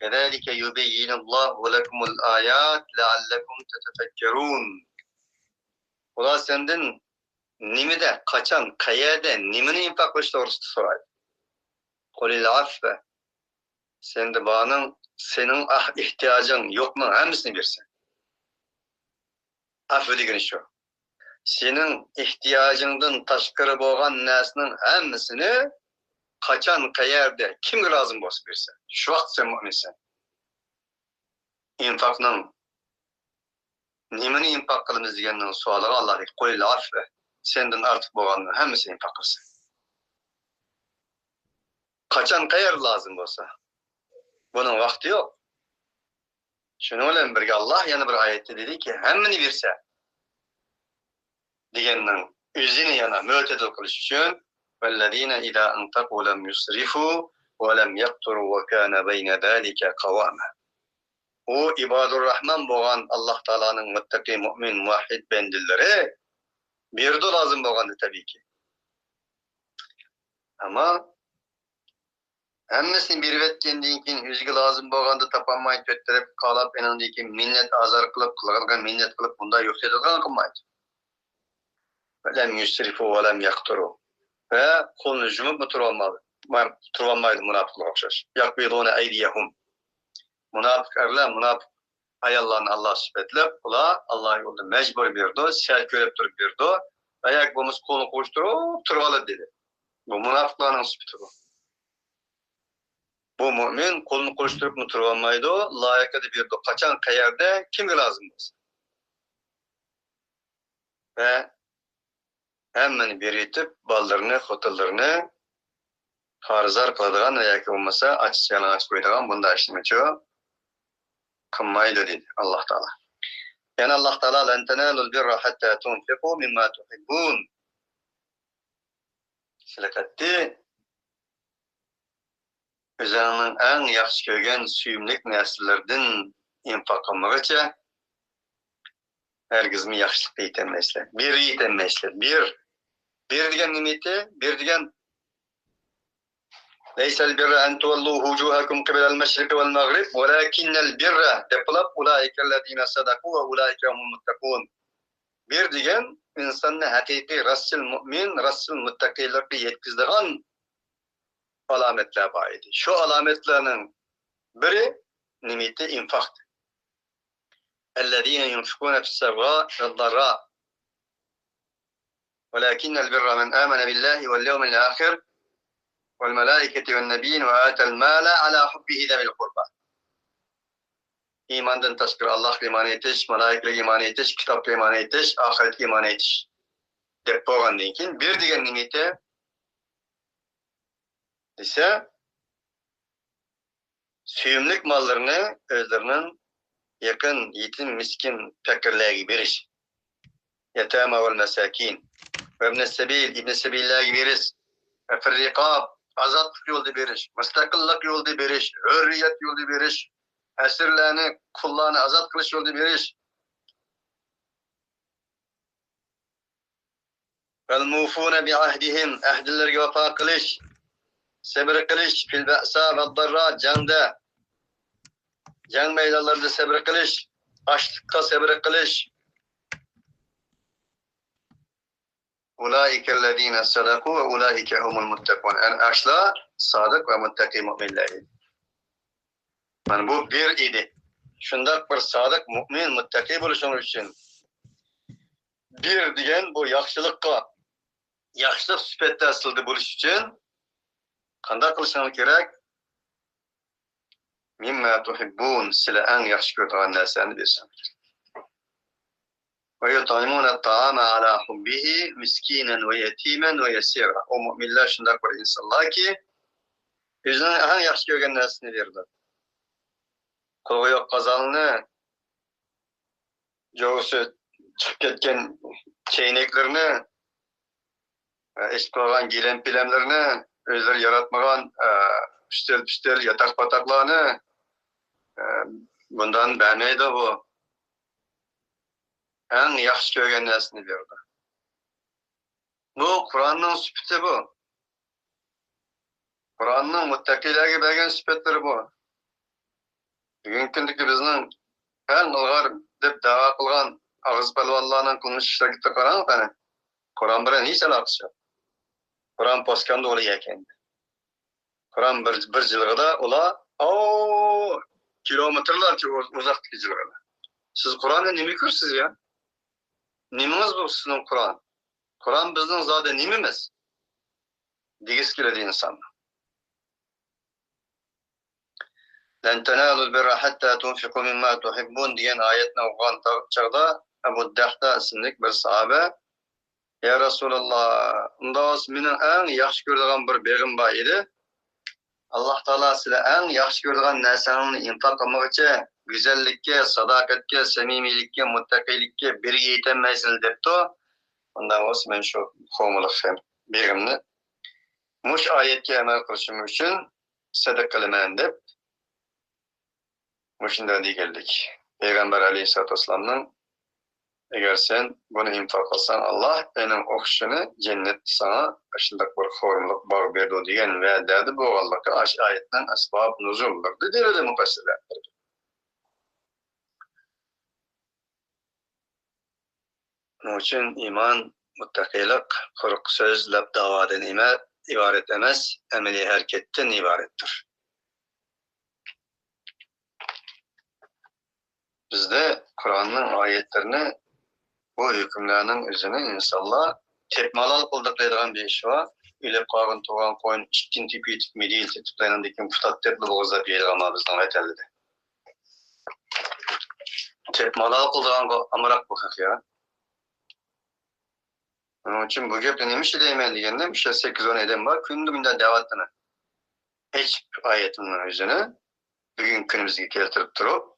كذلك يبين الله لكم الآيات لعلكم تتفكرون. ئۇلار سەندىن نېمىدە، قاچان، قەيەردە، نېمىنى ئىنفاق قىلىش توغرىسىدا سورايدۇ. قۇلىل ئەفۋە. سەندە بارنىڭ، سېنىڭ ئەھ-، ئېھتىياجىڭ يوقنىڭ ھەممىسىنى بېرىسەن. ئەفۋ دېگىنى شۇ. سېنىڭ ئېھتىياجىڭدىن تاشقىرى بولغان نەرسىنىڭ ھەممىسىنى قاچان، قەيەردە، كىمگە لازىم بولسا بېرىسەن. شۇ ۋاقىت سەن مۇئمىنسەن. ئىنفاقنىڭ، نېمىنى ئىنفاق قىلىمىز دېگەننىڭ سوئالىغا ئاللاھ دەيدۇ، قۇلىل ئەفۋە، سەندىن ئارتۇق بولغاننىڭ ھەممىسىنى ئىنفاق قىلىسەن. قاچان، قەيەردە لازىم بولسا. بۇنىڭ ۋاقتى يوق. شۇنىڭ بىلەن بىرگە ئاللاھ يەنە بىر ئايەتتە دېدىكى، ھەممىنى بېرىسەن دېگەننىڭ ئۆزىنى يەنە مۆتىدىل قىلىش ئۈچۈن، والذين إذا أنفقوا لم يسرفوا ولم يقتروا وكان بين ذلك قواما. ئۇ ئىبادۇرراھمان بولغان ئاللاھ تائالانىڭ مۇتتەقى، مۇئمىن، مۇۋەھھىد بەندىلىرى بېرىدۇ لازىم بولغاندا تەبىئىيكى. ئەمما ھەممىسىنى بېرىۋەتكەندىن كېيىن، ئۆزىگە لازىم بولغاندا تاپالماي تۆت تەرەپكە قالاپ، ئېنىڭدىن كېيىن مىننەت ئازار قىلىپ، قىلغىنىغا مىننەت قىلىپ، بۇنداق يوق دەيدىغان قىلمايدۇ. ولم يسرفوا ولم يقتروا. ۋە قولىنى يۇمۇپمۇ تۇرۇۋالمايدۇ، تۇرۇۋالمايدۇ مۇناپىقلارغا ئوخشاش. يقبضون أيديهم. مۇناپىق ئەرلەر، مۇناپىق ئاياللارنى ئاللاھ سۈپەتلەپ، ئۇلار ئاللاھ يولىدا مەجبۇرىي بېرىدۇ، سەل كۆرۈپ تۇرۇپ بېرىدۇ ۋە ياكى بولمىسا قولىنى قوۋۇشتۇرۇپ تۇرۇۋالىدۇ دېدى. بۇ مۇناپىقلارنىڭ سۈپىتى بۇ. بۇ مۆمىن قولىنى قوۋۇشتۇرۇپمۇ تۇرۇۋالمايدۇ، لايىقىدا بېرىدۇ، قاچان، قەيەردە، كىمگە لازىم بولسا. ۋە ھەممىنى بېرىۋېتىپ، بالىلىرىنى، خوتۇنلىرىنى خارىزار قىلىدىغان ۋە ياكى بولمىسا ئاچىسى يالىڭاچ قويىدىغان بۇنداق ئىشنىچۇ قىلمايدۇ، دېدى ئاللاھ تائالا. يەنە ئاللاھ تائالا، لن تنالوا البر حتى تنفقوا مما تحبون. سىلى قەتئىي ئۆزۈڭنىڭ ئەڭ ياخشى كۆرگەن سۆيۈملۈك نەرسىلىرىدىن ئىنفاق قىلمىغۇچە ھەرگىزمۇ ياخشىلىققا يېتەلمەيسىلەر. بىر يېتەلمەيسىلەر. بىر، بىر دېگەن نېمىتى؟ بىر دېگەن، ليس البر أن تولوا وجوهكم قبل المشرق والمغرب ولكن البر دەپ بولۇپ، أولئك الذين صدقوا وأولئك هم المتقون. بىر دېگەن ئىنساننى ھەقىقىي راستچىل مۆمىن، راستچىل مۇتتەقىيلىققا يەتكۈزىدىغان ئالامەتلەر بار ئىدى. شۇ ئالامەتلەرنىڭ بىرى نېمىتى؟ ئىنفاق. الذين ينفقون في السراء والضراء ولكن البر من آمن بالله واليوم الآخر والملائكة والنبيين وآتى المال على حبه ذوي القربى. ئىماندىن تاشقىرى ئاللاھقا ئىمان ئېيتىش، مالائىكىلەرگە ئىمان ئېيتىش، كىتابقا ئىمان ئېيتىش، ئاخىرەتكە ئىمان ئېيتىش دەپ بولغاندىن كېيىن، بىر دېگەن نېمىتى دېسە، سۆيۈملۈك ماللىرىنى ئۆزلىرىنىڭ يېقىن، يېتىم، مىسكىن، پەقىرلەرگە بېرىش. يەتامى ۋەل مەساكىن. ۋەبنەس سەبىل، ئىبنى سەبىللەرگە بېرىش. ۋە فىر رىقاب، ئازادلىق يولىدا بېرىش. مۇستەقىللىق يولىدا بېرىش. ھۆررىيەت يولىدا بېرىش. ئەسىرلەرنى، قۇللارنى ئازاد قىلىش يولىدا بېرىش. ۋەل مۇفۇنە بىئەھدىھىم، ئەھدىلىرىگە ۋاپا قىلىش، سەبرى قىلىش، فىل بەئسا ۋەد دەررا، جەڭدە، جەڭ مەيدانلىرىدا سەبرى قىلىش، ئاچلىققا سەبرى قىلىش. ئۇلائىكەللەزىنە سەدەقۇ ۋە ئۇلائىكە ھۇمۇل مۇتتەقۇن. ئەنە ئاشۇلار سادىق ۋە مۇتتەقىي مۇئمىنلەر ئىدى. مانا بۇ بىر ئىدى. شۇنداق بىر سادىق مۇئمىن، مۇتتەقىي بولۇشۇڭ ئۈچۈن، بىر دېگەن بۇ ياخشىلىققا، ياخشىلىق سۈپەتتە سىلىدە بولۇش ئۈچۈن قانداق قىلىشىڭلار كېرەك؟ مىمما تۇھىببۇن، سىلەر ئەڭ ياخشى كۆرىدىغان نەرسىنى بېرىسەن. ۋە يۇتئىمۇنە تائامە ئالا ھۇببىھى مىسكىنەن ۋە يەتىمەن ۋە يەسىرا. ئۇ مۇئمىنلار شۇنداق بىر ئىنسانلاركى، ئۆزىنىڭ ئەڭ ياخشى كۆرگەن نەرسىسىنى بېرىدۇ. قولغا يوق قازاننى، جوۋىسى چىقىپ كەتكەن چەينەكلىرىنى، ئېچىپ قالغان گىلەم-پىلەملىرىنى، ئۆزلىرى ياراتمىغان، ئە، ئۈستەل-پۈستەل، ياتاق-پاتاقلارنى، ئە، بۇنداق بەرمەيدۇ بۇ. ئەڭ ياخشى كۆرگەن نەرسىنى بېرىدۇ. بۇ قۇرئاننىڭ سۈپىتى بۇ. قۇرئاننىڭ مۇتتەقىيلەرگە بەرگەن سۈپەتلىرى بۇ. بۈگۈنكى كۈندىكى بىزنىڭ ئەڭ ئىلغار دەپ دەۋا قىلغان ئاغزى پالۋانلارنىڭ قىلمىش ئىشلىرىگە قاراڭ قېنى. قۇرئان بىلەن ھېچ ئالاقىسى يوق. قۇرئان پوسكامدا ئۇلار يەكەندە. قۇرئان بىر، بىر جىلغىدا ئۇلار، ئاۋۇ، كىلومېتىرلارچە ئۇ-، ئۇزاقتىكى جىلغىدا. سىز قۇرئاننى نېمە كۆرىسىز يا؟ نېمىڭىز بۇ سىزنىڭ قۇرئان؟ قۇرئان بىزنىڭ زادى نېمىمىز؟ دېگۈسى كېلىدۇ ئىنساننىڭ. لەن تەنالۇل بىررە ھەتتا تۇنفىقۇ مىمما تۇھىببۇن دېگەن ئايەتنى ئوقۇغان تا-، چاغدا ئەبۇ دەھدا ئىسىملىك بىر ساھابە، يا رەسۇلاللا، ئۇنداق بولسا مېنىڭ ئەڭ ياخشى كۆرىدىغان بىر بېغىم بار ئىدى. ئاللا تائالا سىلەر ئەڭ ياخشى كۆرىدىغان نەرسەڭلارنى ئىنپاق قىلمىغۇچە، گۈزەللىككە، ساداقەتكە، سەمىمىيلىككە، مۇتتەقىيلىككە بىرگە يېتەلمەيسىلەر دەپتۇ. ئۇنداق بولسا مەن شۇ خورمىلىق بېغىمنى مۇشۇ ئايەتكە ئەمەل قىلىشىم ئۈچۈن سەدىقە قىلىمەن دەپ مۇشۇنداق دېگەنلىك. پەيغەمبەر ئەلەيھىسسالاتۇ ۋەسسالامنىڭ، ئەگەر سەن بۇنى ئىنفاق قىلساڭ، ئاللا ئېنىڭ ئوخشىشىنى جەننەتتە ساڭا ئاشۇنداق بىر خورمىلىق باغ بېرىدۇ دېگەن ۋەدەدە بولغانلىقى ئاشۇ ئايەتنىڭ ئەسباب نۇزۇللىرىدا دېيىلدى مۇپەسسىرلەر. شۇنىڭ ئۈچۈن ئىمان، مۇتتەقىيلىق قۇرۇق سۆزلەپ داۋادىن ئىمە-، ئىبارەت ئەمەس، ئەمەلىي ھەرىكەتتىن ئىبارەتتۇر. بىزدە قۇرئاننىڭ ئايەتلىرىنى، بۇ ھۆكۈملەرنىڭ ئۆزىنى ئىنسانلار تېپمالال قىلدۇق دەيدىغان بىر ئىش بار. ئۆلۈپ قالغان تۇغان قوينى ئىتتىن تېپىۋېتىپ، مىدىرلىتىپ، تۇتايلاندىكىن پۇتات دەپلا بوغۇزلاپ يەيدىغان بار بىزنىڭ ۋەتەنلىدە. تېپمالال قىلىدىغانغا ئامراق بۇ خەق يا. شۇنىڭ ئۈچۈن بۇ گەپنى نېمە ئۈچۈن دەيمەن دېگەندە، مۇشۇ سەككىز ئون ئادەم بار، كۈندە مۇنداق دەۋاتىمەن. ئېچىپ ئايەتنىڭ ئۆزىنى بۈگۈنكى كۈنىمىزگە كەلتۈرۈپ تۇرۇپ،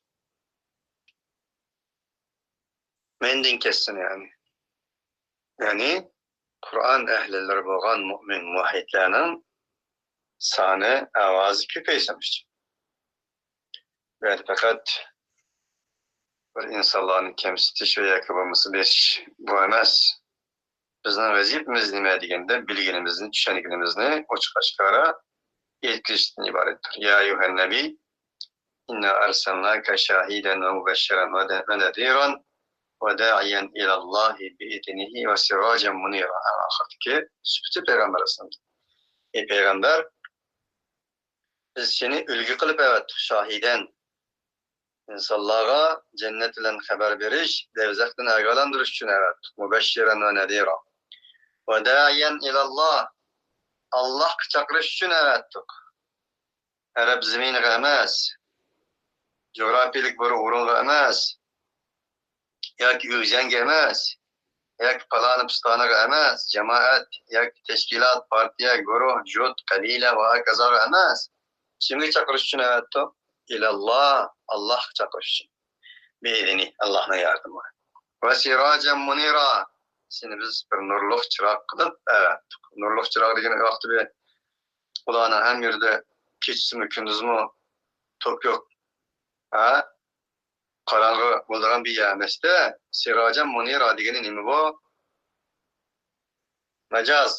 مەندىن كەتسۇن، يەنى. يەنى قۇرئان ئەھلىلىرى بولغان مۇئمىن مۇۋەھھىدلەرنىڭ سانى، ئاۋازى كۆپەيسۇن ئۈچۈن. بۇ يەردە پەقەت بىر ئىنسانلارنى كەمسىتىش ۋە ياكى بولمىسا بېسىش بۇ ئەمەس. بىزنىڭ ۋەزىپىمىز نېمە دېگەندە، بىلگىنىمىزنى، چۈشەنگىنىمىزنى ئوچۇق ئاشكارا يەتكۈزۈشتىن ئىبارەتتۇر. يا ئەييۇھەن نەبىي، ئىننا ئەرسەلناكە شاھىدەن ۋە مۇبەششىرەن ۋە نەزىرەن ۋە داعىيەن ئىلەللاھى بىئىزنىھى ۋە سىراجەن مۇنىرا. ئەڭ ئاخىرىدىكى سۈپىتى پەيغەمبەر ئەلەيھىسسالام. ئەي پەيغەمبەر، بىز سېنى ئۈلگە قىلىپ ئەۋەتتۇق، شاھىدەن، ئىنسانلارغا جەننەت بىلەن خەۋەر بېرىش، دەۋزەختىن ئاگاھلاندۇرۇش ئۈچۈن ئەۋەتتۇق. مۇبەششىرەن ۋە نەزىرا. ۋە داعىيەن ئىلەللاھ. ئاللاھقا چاقىرىش ئۈچۈن ئەۋەتتۇق. ئەرەب زېمىنىغا ئەمەس، جۇغراپىيىلىك بىر ئورۇنغا ئەمەس، ياكى ئۆزەڭگە ئەمەس، ياكى پالانى پىستانىغا ئەمەس، جامائەت ياكى تەشكىلات، پارتىيە، گۇرۇھ، جۇت، قەبىلە ۋە ھاكازاغا ئەمەس. كىمگە چاقىرىش ئۈچۈن ئەۋەتتۇق؟ ئىلەللاھ، ئاللاھقا چاقىرىش ئۈچۈن. بإذنه، ئاللاھنىڭ ياردىمى بىلەن. وسراجا منيرا، سېنى بىز بىر نۇرلۇق چىراغ قىلىپ ئەۋەتتۇق. نۇرلۇق چىراغ دېگەن ۋاقتى بىر ئۇلارنىڭ ھەممە يېرىدە كېچىسىمۇ كۈندۈزمۇ توك يوق. ھە؟ قاراڭغۇ بولىدىغان بىر يەر ئەمەستە، سىراجا مۇنىرا دېگىنى نېمە بۇ؟ مەجاز.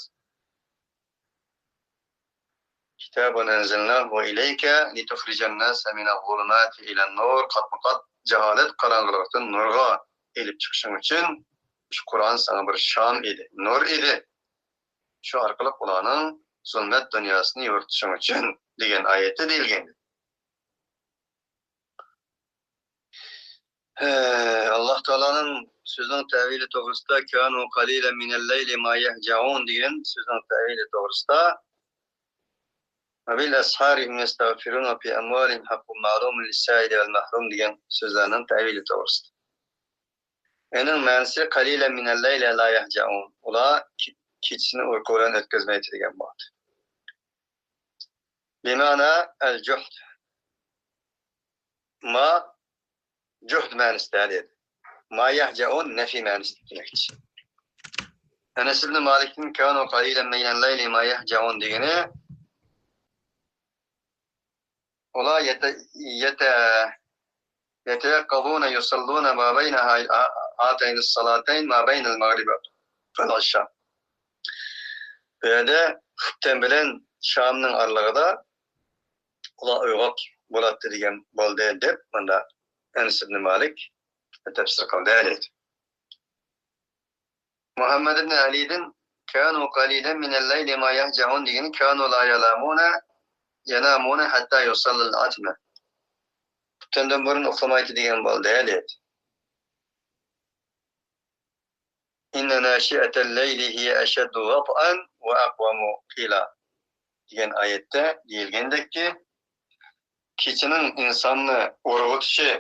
كىتابۇن ئەنزەلناھۇ ئىلەيكە لىتۇخرىجەن ناسە مىنەز زۇلۇماتى ئىلەن نۇر. قاتمۇقات جاھالەت قاراڭغۇلۇقتىن نۇرغا ئېلىپ چىقىشىڭ ئۈچۈن شۇ قۇرئان ساڭا بىر شام ئىدى، نۇر ئىدى. شۇ ئارقىلىق ئۇلارنىڭ زۇلمەت دۇنياسىنى يورۇتۇشۇڭ ئۈچۈن دېگەن ئايەتتە دېيىلگەن. ھە، ئاللاھ تائالانىڭ سۆزىنىڭ تەۋىلى توغرىسىدا، كانۇ قەلىلەن مىنەل لەيلى ما يەھجەئۇن دېگەن سۆزنىڭ تەۋىلى توغرىسىدا، ۋە بىل ئەسھارى ھۇم يەستەغفىرۇن ۋە فى ئەمۋالىھىم ھەققۇن مەلۇمۇن لىسسائىلى ۋەل مەھرۇم دېگەن سۆزلەرنىڭ تەۋىلى توغرىسىدا. ئېنىڭ مەنىسى قەلىلەن مىنەل لەيلى لا يەھجەئۇن. ئۇلار كېچىسىنى ئۇيقۇ بىلەن ئۆتكۈزمەيتتى دېگەن بولدى. بىمەنا ئەل جۇھد. ما جۇھد مەنىسىدە دېدى. ما يەھجەئۇن نەفى مەنىسىدە دېمەكچى. ئەنەس ئىبنى مالىكتىن كانۇ قەلىلەن مىنەل لەيلى ما يەھجەئۇن دېگىنى، ئۇلار يەتە-، يەتە-، يەتەيەققەزۇنە يۇسەللۇنە ما بەينە ھاتەينىس سالاتەين ما بەينەل مەغرىبى ۋەل ئىشا. بۇ يەردە خۇپتەن بىلەن شامنىڭ ئارىلىقىدا ئۇلار ئويغاق بولاتتى دېگەن بولدى دەپ مۇندا ئەنەس ئىبنى مالىك تەپسىر قىلدى دەيدۇ. مۇھەممەد ئىبنى ئەلىدىن كانۇ قەلىلەن مىنەل لەيلى ما يەھجەئۇن دېگىنى كانۇ لا يەلامۇنە يەنامۇنە ھەتتا يۇسەللەل ئەتمە. خۇپتەندىن بۇرۇن ئۇخلىمايتتى دېگەن بولدى دەيدۇ. ئىننە ناشىئەتەل لەيلى ھىيە ئەشەددۇ ۋەتئەن ۋە ئەقۋەمۇ قىلا دېگەن ئايەتتە دېيىلگەندەككى، كېچىنىڭ ئىنساننى ئۇرغۇتۇشى،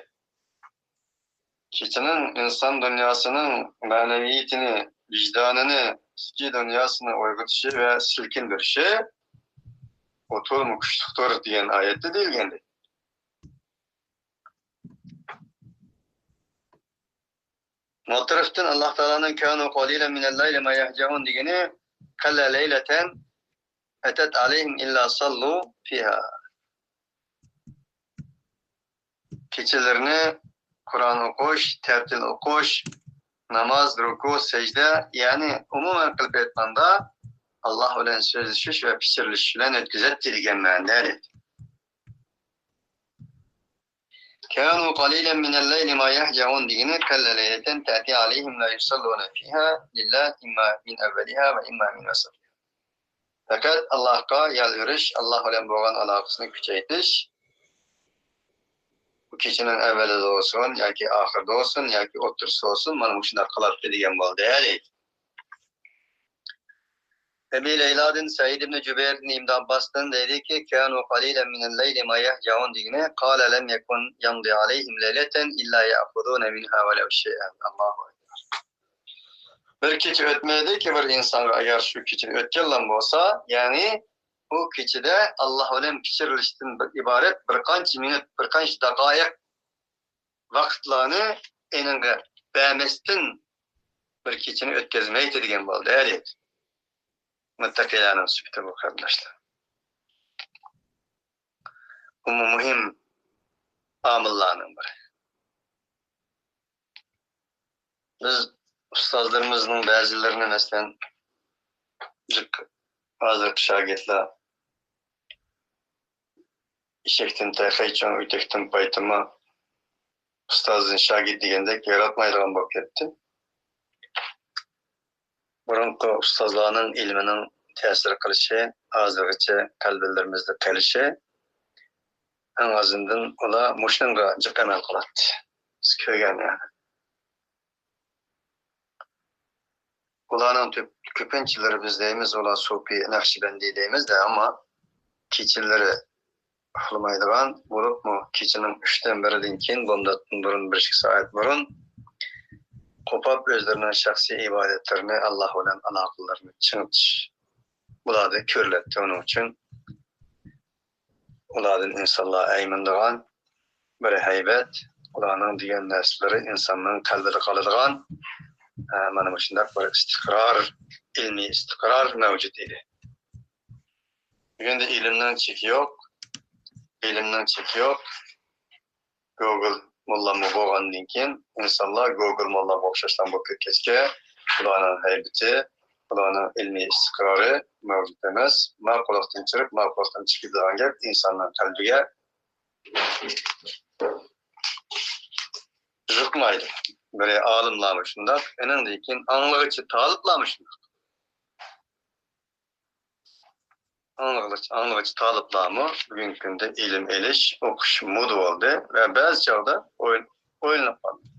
كېچىنىڭ ئىنسان دۇنياسىنىڭ مەنىۋىيىتىنى، ۋىجدانىنى، ئىچكى دۇنياسىنى ئويغىتىشى ۋە سىلكىندۈرۈشى، ئۇ تولىمۇ كۈچلۈكتۇر دېگەن ئايەتتە دېيىلگەندەك. مۇتەرەپتىن ئاللاھ تائالانىڭ كانۇ قەلىلەن مىنەل لەيلى ما يەھجەئۇن دېگىنى، قەللە لەيلەتەن ئەتەت ئەلەيھىم ئىللا سەللۇ فىھا. كېچىلىرىنى قۇرئان ئوقۇش، تەرتىل ئوقۇش، ناماز، رۇكۇ، سەجدە، يەنى ئومۇمەن قىلىپ ئېيتقاندا، ئاللاھ بىلەن سۆزلىشىش ۋە پىچىرلىشىش بىلەن ئۆتكۈزەتتى دېگەن مەنىدە. كانوا قليلا من الليل ما يهجعون دېگىنى، قل ليلة تأتي عليهم لا يصلون فيها لله إما من أولها وإما من وسطها. پەقەت ئاللاھقا يالۋۇرۇش، ئاللاھ بىلەن بولغان ئالاقىسىنى كۈچەيتىش، بۇ كېچىنىڭ ئەۋۋىلىدە بولسۇن ياكى ئاخىرىدا بولسۇن ياكى ئوتتۇرىسىدا بولسۇن، مانا مۇشۇنداق قىلاتتى دېگەن بولدى. ئەبى لەيلادىن سەئىد ئىبنى جۇبەيردىن ئىبنى ئابباستىن دەيدىكى، كانوا قليلا من الليل ما يهجعون دېگىنى، قال لم يكن يمضي عليهم ليلة إلا يأخذون منها ولو شيئا. ئاللاھۇ ئەكبەر. بىر كېچە ئۆتمەيدىكى، بىر ئىنسانغا ئەگەر شۇ كېچىنى ئۆتكەنلا بولسا، يەنى ئۇ كېچىدە ئاللاھ بىلەن پىچىرلىشىشتىن بىر ئىبارەت بىر قانچە مىنۇت، بىر قانچە دەقايىق ۋاقىتلارنى ئېنىڭغا بەرمەستىن بىر كېچىنى ئۆتكۈزمەيتتى دېگەن بولدى، ھەدىس. مۇتتەقىلەرنىڭ سۈپىتى بۇ، قېرىنداشلار. بۇمۇ مۇھىم ئامىللارنىڭ بىرى. بىز ئۇستازلىرىمىزنىڭ بەزىلىرىنى، مەسىلەن، جىق ھازىرقى شاگىرتلار ئېشەكتىن تېخى چوڭ، ئۆتۈكتىن پايتىما، ئۇستازدىن شاگىرت دېگەندەك ياراتمايدىغان بولۇپ كەتتى. بۇرۇنقى ئۇستازلارنىڭ ئىلمىنىڭ تەسىر قىلىشى، ھازىرغىچە قەلبلىرىمىزدە قېلىشى، ئەڭ ئازىندىن ئۇلار مۇشۇنىڭغا جىق ئەمەل قىلاتتى. بىز كۆرگەن يەنى. ئۇلارنىڭ تۆپ-، كۆپىنچىلىرى بىز دەيمىز، ئۇلار سوپى، نەقشىبەندى دەيمىز-دە، ئەمما كېچىلىرى ئۇخلىمايدىغان، بولۇپمۇ كېچىنىڭ ئۈچتىن بىرىدىن كېيىن، بامداتتىن بۇرۇن، بىر ئىككى سائەت بۇرۇن قوپۇپ، ئۆزلىرىنىڭ شەخسىي ئىبادەتلىرىنى ئاللاھ بىلەن ئالاقىلىرىنى چىڭىتىش بۇلاردا كۆرۈلەتتى. ئۇنىڭ ئۈچۈن ئۇلاردىن ئىنسانلار ئەيمىنىدىغان بىر ھەيبەت، ئۇلارنىڭ دېگەن نەرسىلىرى ئىنساننىڭ قەلبىدە قالىدىغان، ئە، مانا مۇشۇنداق بىر ئىستىقرار، ئىلمىي ئىستىقرار مەۋجۇت ئىدى. بۈگۈندە ئىلىمنىڭ چېكى يوق، بىلىمنىڭ چېكى يوق. گوگول موللاممۇ بولغاندىن كېيىن، ئىنسانلار گوگول موللامغا ئوخشاشلا بولۇپ كەتكەچكە، ئۇلارنىڭ ھەيبىتى، ئۇلارنىڭ ئىلمىي ئىستىقرارى مەۋجۇت ئەمەس. ماقۇللۇقتىن چىقىپ، ماقۇللۇقتىن چىقىدىغان گەپ ئىنساننىڭ قەلبىگە يۇقمايدۇ. بىرى ئالىملارمۇ شۇنداق، ئېنىڭدىن كېيىن ئاڭلىغۇچى تالىپلارمۇ شۇنداق. ئاڭلىغۇچ-، ئاڭلىغۇچى تالىپلارمۇ بۈگۈنكى كۈندە ئىلىم ئېلىش، ئوقۇش مودا بولدى ۋە بەزى چاغدا ئويل-، ئويلىنىپ قالدى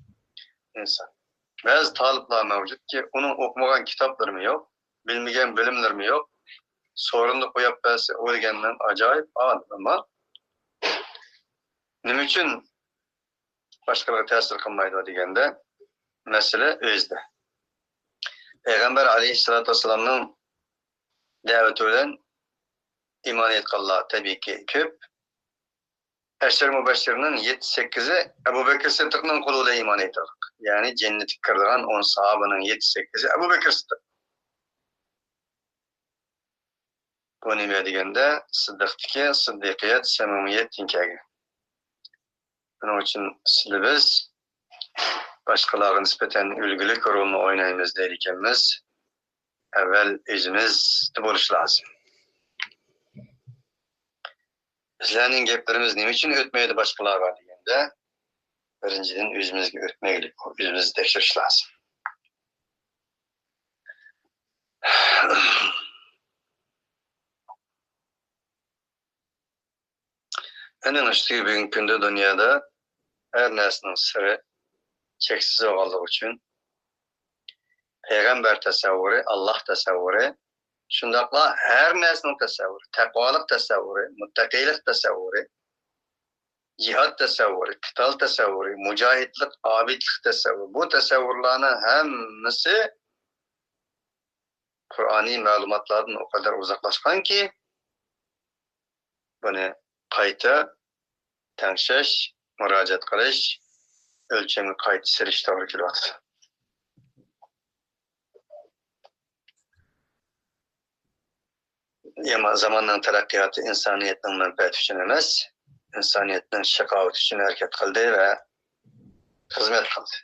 ئىنسان. بەزى تالىپلار مەۋجۇتكى، ئۇنىڭ ئوقۇمىغان كىتابلىرىمۇ يوق، بىلمىگەن بىلىملىرىمۇ يوق. سورۇندا قويۇپ بەرسە، ئۇ دېگەننىڭ ئاجايىپ ئالىمى. ئەمما نېمە ئۈچۈن باشقىلارغا تەسىر قىلمايدۇ دېگەندە، مەسىلە ئۆزىدە. پەيغەمبەر ئەلەيھىسسالاتۇ ۋەسسالامنىڭ دەۋىتى بىلەن ئىمان ئېيتقانلار تەبىئىيكى كۆپ. ئەشرە مۇبەششىرنىڭ يەتتە سەككىزى ئەبۇ بەكرى سىددىقنىڭ قولى بىلەن ئىمان ئېيتقان. يەنى جەننەتكە كىرىدىغان ئون ساھابىنىڭ يەتتە سەككىزى ئەبۇ بەكرى سىددىق. بۇ نېمە دېگەندە، سىددىقتىكى سىددىقىيەت، سەمىمىيەتتىن كەلگەن. شۇنىڭ ئۈچۈن سىلى بىز باشقىلارغا نىسبەتەن ئۈلگىلىك رولنى ئوينايمىز دەيدىكەنمىز. ئەۋۋەل ئۆزىمىزدە بولۇش لازىم. بىزلەرنىڭ گەپلىرىمىز نېمە ئۈچۈن ئۆتمەيدۇ باشقىلارغا دېگەندە، بىرىنچىدىن، ئۆزىمىزگە ئۆتمەيلى، ئۆزىمىزنى تەكشۈرۈش لازىم. ئۇنىڭ ئۈستىگە بۈگۈنكى كۈندە دۇنيادا ھەر نەرسىنىڭ سىرى چەكسىز بولغانلىقى ئۈچۈن، پەيغەمبەر تەسەۋۋۇرى، ئاللاھ تەسەۋۋۇرى، شۇنداقلا ھەر نەرسىنىڭ تەسەۋۋۇرى، تەقۋالىق تەسەۋۋۇرى، مۇتتەقىيلىق تەسەۋۋۇرى، جىھاد تەسەۋۋۇرى، قىتال تەسەۋۋۇرى، مۇجاھىدلىق، ئابىدلىق تەسەۋۋۇرى، بۇ تەسەۋۋۇرلارنىڭ ھەممىسى قۇرئانىي مەلۇماتلاردىن ئۇ قەدەر ئۇزاقلاشقانكى، بۇنى قايتا تەڭشەش، مۇراجىئەت قىلىش، ئۆلچەمگە قايتا سېلىش توغرا كېلىۋاتىدۇ. يامان، زاماننىڭ تەرەققىياتى ئىنسانىيەتنىڭ مەنپەئەتى ئۈچۈن ئەمەس، ئىنسانىيەتنىڭ شەقاۋىتى ئۈچۈن ھەرىكەت قىلدى ۋە خىزمەت قىلدى.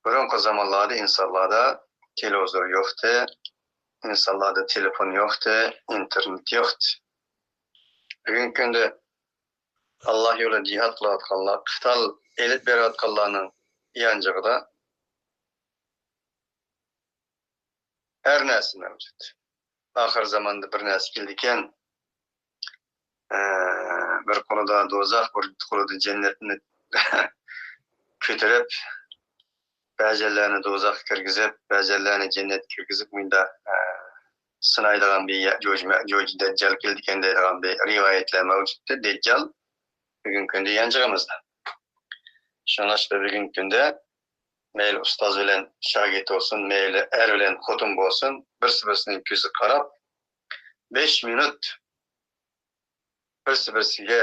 بۇرۇنقى زامانلاردا ئىنسانلاردا تېلېۋىزور يوقتى، ئىنسانلاردا تېلېفون يوقتى، ئىنتېرنېت يوقتى. بۈگۈنكى كۈندە ئاللاھ يولىدا جىھاد قىلىۋاتقانلار، قىتال ئېلىپ بېرىۋاتقانلارنىڭ يانچۇقىدا ھەر نەرسە مەۋجۇت. ئاخىر زاماندا بىر نەرسە كېلىدىكەن. ئە، بىر قولىدا دوزاخ، بىر قولىدا جەننەتنى كۆتۈرۈپ، بەزىلەرنى دوزاخقا كىرگۈزۈپ، بەزىلەرنى جەننەتكە كىرگۈزۈپ، مۇنداق، ئە، سىنايدىغان بىر يەجۇج مەجۇج دەججال كېلىدىكەن دەيدىغان بىر رىۋايەتلەر مەۋجۇتتى. دەججال بۈگۈنكى كۈندە يانچۇقىمىزدا. شۇڭلاشقا بۈگۈنكى كۈندە مەيلى ئۇستاز بىلەن شاگىرت بولسۇن، مەيلى ئەر بىلەن خوتۇن بولسۇن، بىرسى-بىرسىنىڭ كۆزىگە قاراپ، بەش مىنۇت بىرسى-بىرسىگە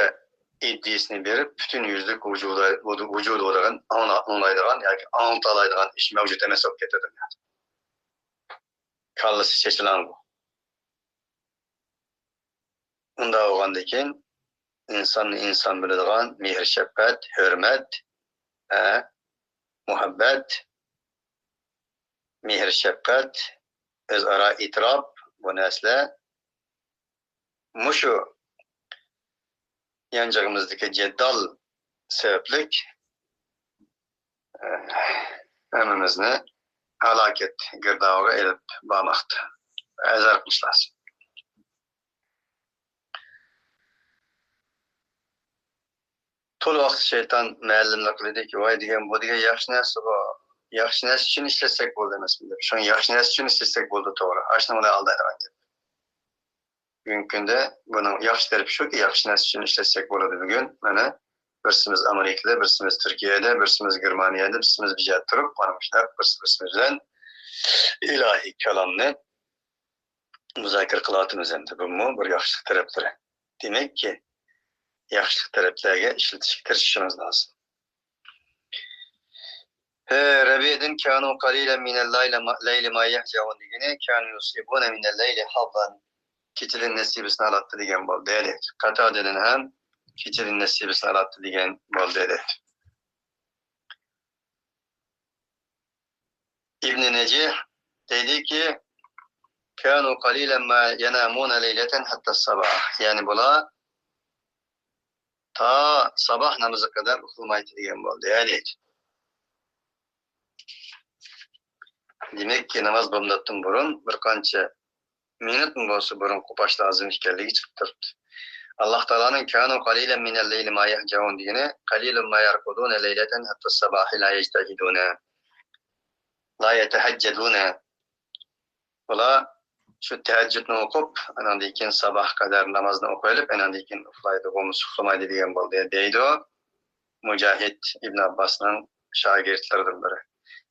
ئىدىيىسىنى بېرىپ، پۈتۈن يۈزلۈك ۋۇجۇدى، ۋۇجۇدى بولىدىغان، ئاڭلا-، ئاڭلايدىغان ياكى ئاڭلىتالايدىغان ئىش مەۋجۇت ئەمەس بولۇپ كەتتى دۇنيادا. كاللىسى چېچىلاڭغۇ. ئۇنداق بولغاندىكىن، ئىنساننى ئىنسان بىلىدىغان مېھىر-شەپقەت، ھۆرمەت، ھە، مۇھەببەت، مېھىر-شەپقەت، ئۆزئارا ئېتىراپ، بۇ نەرسىلەر مۇشۇ يانچۇقىمىزدىكى جەددال سەۋەبلىك، ئە، ھەممىمىزنى ھالاكەت گىردابىغا ئېلىپ بارماقتا. ھەزەر قىلىش لازىم. تولا ۋاقىت شەيتان مەلىملىك قىلىدىكى، ۋاي دېگەن، بۇ دېگەن ياخشى نەرسە بۇ. ياخشى نەرسە ئۈچۈن ئىشلەتسەك بولدى ئەمەسمۇ دەپ. شۇڭا ياخشى نەرسە ئۈچۈن ئىشلەتسەك بولدى، توغرا. ئاشۇنىڭ بىلەن ئالدايدىغان گەپ. بۈگۈنكى كۈندە بۇنىڭ ياخشى تەرىپى شۇكى، ياخشى نەرسە ئۈچۈن ئىشلەتسەك بولىدۇ بۈگۈن. مانا، بىرسىمىز ئامېرىكىدا، بىرسىمىز تۈركىيەدە، بىرسىمىز گېرمانىيەدە، بىرسىمىز بىر يەردە تۇرۇپ، مانا مۇشۇنداق بىرسى بىرسىمىز بىلەن ئىلاھىي كالامنى مۇزاكىرە قىلىۋاتىمىز ئەمدى. بۇمۇ بىر ياخشىلىق تەرەپلىرى. دېمەككى، ياخشىلىق تەرەپلەرگە ئىشلىتىشكە تىرىشىشىمىز لازىم. ھە، رەبىئدىن كانۇ قەلىلەن مىنەل لەيلى ما، لەيلى ما يەھجەئۇن دېگىنى كانۇ يۇسىبۇنە مىنەل لەيلى ھەززەن. كېچىدىن نېسىبىسىنى ئالاتتى دېگەن بولدى. يەنى قاتادىدىن ھەم كېچىدىن نېسىبىسىنى ئالاتتى دېگەن بولدى. ئىبنى نەجىھ دەيدىكى، كانۇ قەلىلەن ما يەنامۇنە لەيلەتەن ھەتتە ساباھ. يەنى بۇلار تا ساباھ نامىزىغا قەدەر ئۇخلىمايتتى دېگەن بولدى، دەيدۇ. دېمەككى، ناماز بولماستىن بۇرۇن بىر قانچە مىنۇتمۇ بولسا بۇرۇن قوپاش لازىم ئىكەنلىكى چىقىپ تۇرۇپتۇ. ئاللاھ تائالانىڭ كانۇ قەلىلەن مىنەل لەيلى ما يەھجەئۇن دېگىنى، قەلىلۇن ما يەرقۇدۇنە لەيلەتەن ھەتتە ساباھى لا يەجتەھىدۇنە، لا يەتەھەججەدۇنە. بۇلار شۇ تەھەججۇدنى ئوقۇپ، ئاناندىن كېيىن ساباھ قەدەر نامازنى ئوقۇۋېلىپ، ئاناندىن كېيىن ئۇخلايدىغۇ، ئۇخلىمايدۇ دېگەن بولدى، دەيدۇ مۇجاھىد ئىبن ئابباسنىڭ شاگىرتلىرىدىن بىرى.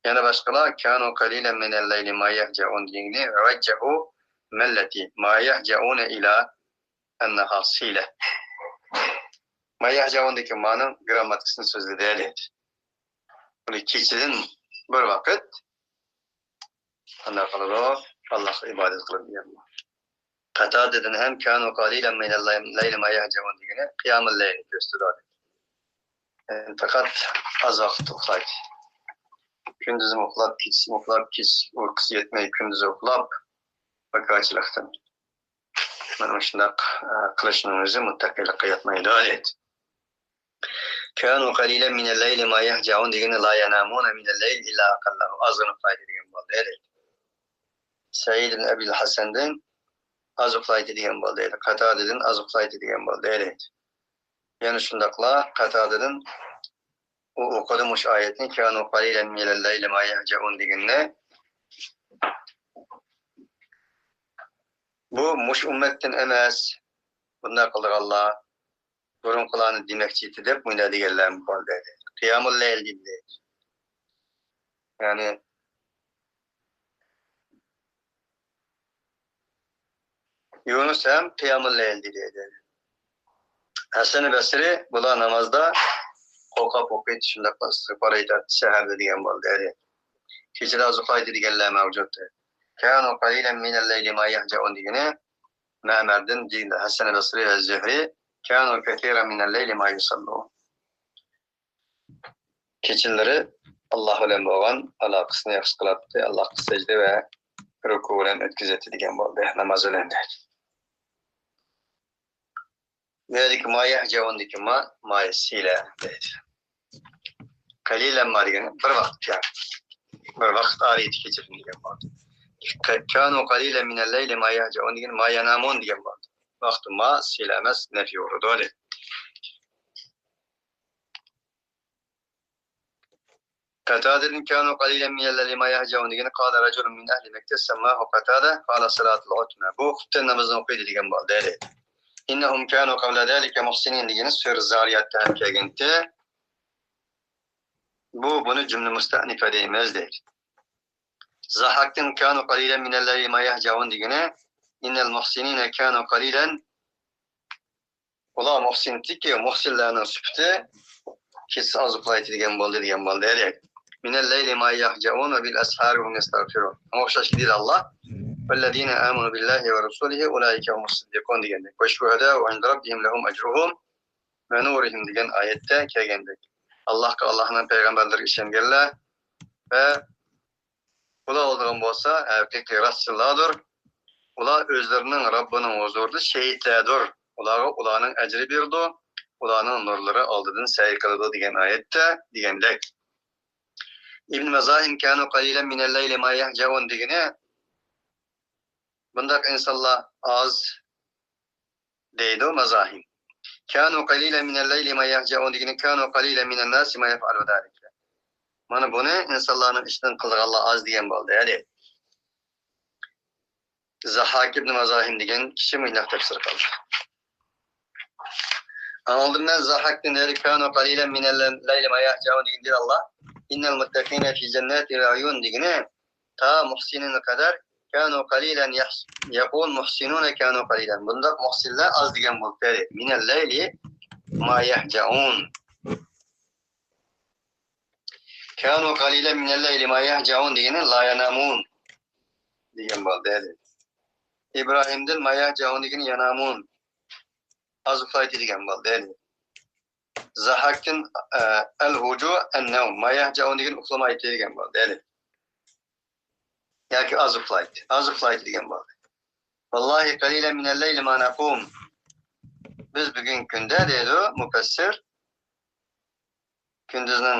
يەنە باشقىلار كانۇ قەلىلەن مىنەل لەيلى ما يەھجەئۇن دېگىنى ۋەججەئۇ مەللەتى ما يەھجەئۇنە ئىلا ئەننەھا سىلە. ما يەھجەئۇندىكى مانىڭ گىرامماتىكىسىنى سۆزلىدى، دەيدۇ. بۇنى كېچىدىن بىر ۋاقىت قانداق قىلىدۇ؟ ئاللاھقا ئىبادەت قىلىدۇ دېگەن بۇ. قاتادىدىن ھەم كانۇ قەلىلەن مىنەل لەيلى ما يەھجەئۇن دېگىنى قىيامۇل لەيلنى كۆرسىتىدۇ. يەنى پەقەت ئاز ۋاقىت ئۇخلايدۇ. كۈندۈزمۇ ئۇخلاپ، كېچىسىمۇ ئۇخلاپ، كېچە ئۇيقۇسى يەتمەي كۈندۈز ئۇخلاپ، بىكارچىلىقتىن. مانا مۇشۇنداق، ئە، قىلىشنىڭ ئۆزى مۇتتەقىلىققا ياتمايدۇ، دەيدۇ. كانۇ قەلىلەن مىنەل لەيلى ما يەھجەئۇن دېگىنى لا يەنامۇنە مىنەل لەيلى ئىللا ئەقەللەھۇ، ئازغىنا ئۇخلايدۇ دېگەن بولدى، دەيدۇ. سەئىد ئىبن ئەبىل ھەسەندىن ئاز ئۇخلايدۇ دېگەن بولدى، دەيدۇ. قاتادىدىن ئاز ئۇخلايدۇ دېگەن بولدى، دەيدۇ. يەنە شۇنداقلا قاتادىدىن ئۇ ئوقۇدى مۇشۇ ئايەتنى، كانۇ قەلىلەن مىنەل لەيلى ما يەھجەئۇن دېگىنىنى. بۇ مۇشۇ ئۈممەتتىن ئەمەس، بۇنداق قىلىدىغانلار بۇرۇنقىلارنى دېمەكچى ئىدى دەپ مۇنداق دېگەنلەرمۇ بار، دەيدۇ. قىيامۇل لەيل دېدى. يەنى يۇنۇس ھەم قىيامۇل لەيل دېدى. ھەسەن بەسرى بۇلار نامازدا قورقاپ ئوقۇيتتى، شۇنداقلا ئىستىغپار ئېيتاتتى سەھەردە دېگەن بولدى. يەنى كېچىدە ئاز ئۇخلايدۇ دېگەنلەر مەۋجۇت. كانۇ قەلىلەن مىنەل لەيلى ما يەھجەئۇن دېگىنى مەمەردىن دېيىلدى. ھەسەن بەسرى ۋە زۆھرى كانۇ كەسىرەن مىنەل لەيلى ما يۇسەللۇن. كېچىلىرى ئاللاھ بىلەن بولغان ئالاقىسىنى ياخشى قىلاتتى، ئاللاھقا سەجدە ۋە رۇكۇ بىلەن ئۆتكۈزەتتى دېگەن بولدى، ناماز بىلەن دەيدۇ. بۇ يەردىكى ما يەھجەئۇندىكى ما، ما سىلە دەيدۇ. قەلىلەن ما دېگەن بىر ۋاقىت، يەنى بىر ۋاقىت ئارىيىتى كېچىدىن دېگەن بولدى. كانۇ قەلىلەن مىنەل لەيلى ما يەھجەئۇن دېگەن ما يەنامۇن دېگەن بولدى. ۋاقتى ما سىلە ئەمەس، نەفى ئۇرىدۇ. قاتادىدىن كانۇ قەلىلەن مىنەل لەيلى ما يەھجەئۇن دېگىنى، قالە رەجۇلۇن مىن ئەھلى مەككە سەمماھۇ قاتادە قالە سەلاتۇل ئۇتمە. بۇ خۇپتەن نامىزىنى ئوقۇيدۇ دېگەن بولدى. ئىننەھۇم كانۇ قەبلە زالىكە مۇھسىنىن دېگىنى سۈرە زارىياتتا ھەم كەلگەنتى. بۇ، بۇنى جۈملە مۇستەئنىفە دەيمىز دەيدۇ. زاھاكتىن كانۇ قەلىلەن مىنەل لەيلى ما يەھجەئۇن دېگىنى، ئىننەل مۇھسىنىنە كانۇ قەلىلەن ئۇلار مۇھسىنتىكى، مۇھسىنلارنىڭ سۈپىتى كېچىسى ئاز ئۇخلايتتى دېگەن بولدى، دېگەن بولدى. مىنەل لەيلى ما يەھجەئۇن ۋە بىل ئەسھارى ھۇم يەستەغفىرۇن. ئۇنىڭغا ئوخشاش دېدى ئاللاھ. ۋەللەزىنە ئامەنۇ بىللاھى ۋە رۇسۇلىھى ئۇلائىكە ھۇمۇس سىددىقۇن دېگەندەك. ۋە شۇھەداءۇ ئىندە رەببىھىم لەھۇم ئەجرۇھۇم ۋە نۇرۇھۇم دېگەن ئايەتتە كەلگەندەك. ئاللاھقا، ئاللاھنىڭ پەيغەمبەرلىرىگە ئىشەنگەنلەر ۋە ئۇلار ئالىدىغان بولسا، ھەقىقىي راستچىللاردۇر. ئۇلار ئۆزلىرىنىڭ رەببىنىڭ ھۇزۇرىدا شېھىتلەردۇر. ئۇلارغا ئۇلارنىڭ ئەجرى بېرىدۇ، ئۇلارنىڭ نۇرلىرى ئالدىدىن سەي قىلىدۇ دېگەن ئايەتتە دېگەندەك. ئىبن مەزاھىم كانۇ قەلىلەن مىنەل لەيلى ما يەھجەئۇن دېگىنى بۇنداق ئىنسانلار ئاز دەيدۇ مەزاھىم. كانۇ قەلىلەن مىنەل لەيلى ما يەھجەئۇن دېگىنى، كانۇ قەلىلەن مىنەن ناسى ما يەفئەلۇ زالىكە. مانا بۇنى ئىنسانلارنىڭ ئىچىدىن قىلىدىغانلار ئاز دېگەن بولدى، ھەدە. زاھاك ئىبن مەزاھىم دېگەن كىشى مۇنداق تەپسىر قىلدى. ئاڭلىدىم مەن زاھاكتىن، يەنى كانۇ قەلىلەن مىنەل لەيلى ما يەھجەئۇن دېگەن دېدى ئاللاھ. ئىننەل مۇتتەقىنە فى جەنناتىن ۋە ئۇيۇن دېگىنى تا مۇھسىنىنغا قەدەر كانۇ قەلىلەن يەقۇل مۇھسىنۇنە كانۇ قەلىلەن. بۇنداق مۇھسىنلار ئاز دېگەن بولدى. مىنەل لەيلى ما يەھجەئۇن. كانوا قليلا من الليل ما يهجعون دېگىنى لا ينامون دېگەن بولدى. ئىبراھىمدىن ما يهجعون دېگىنى ينامون، ئاز ئۇخلايتتى دېگەن بولدى. زاھاكتىن، ئە، ئەل ھۇجۇ ئەن نەۋم، ما يهجعون دېگىنى ئۇخلىمايتتى دېگەن بولدى. ياكى ئاز ئۇخلايتتى، ئاز ئۇخلايتتى دېگەن بولدى. والله قليلا من الليل ما نقوم. بىز بۈگۈنكى كۈندە، دەيدۇ مۇپەسسىر، كۈندۈزنىڭ،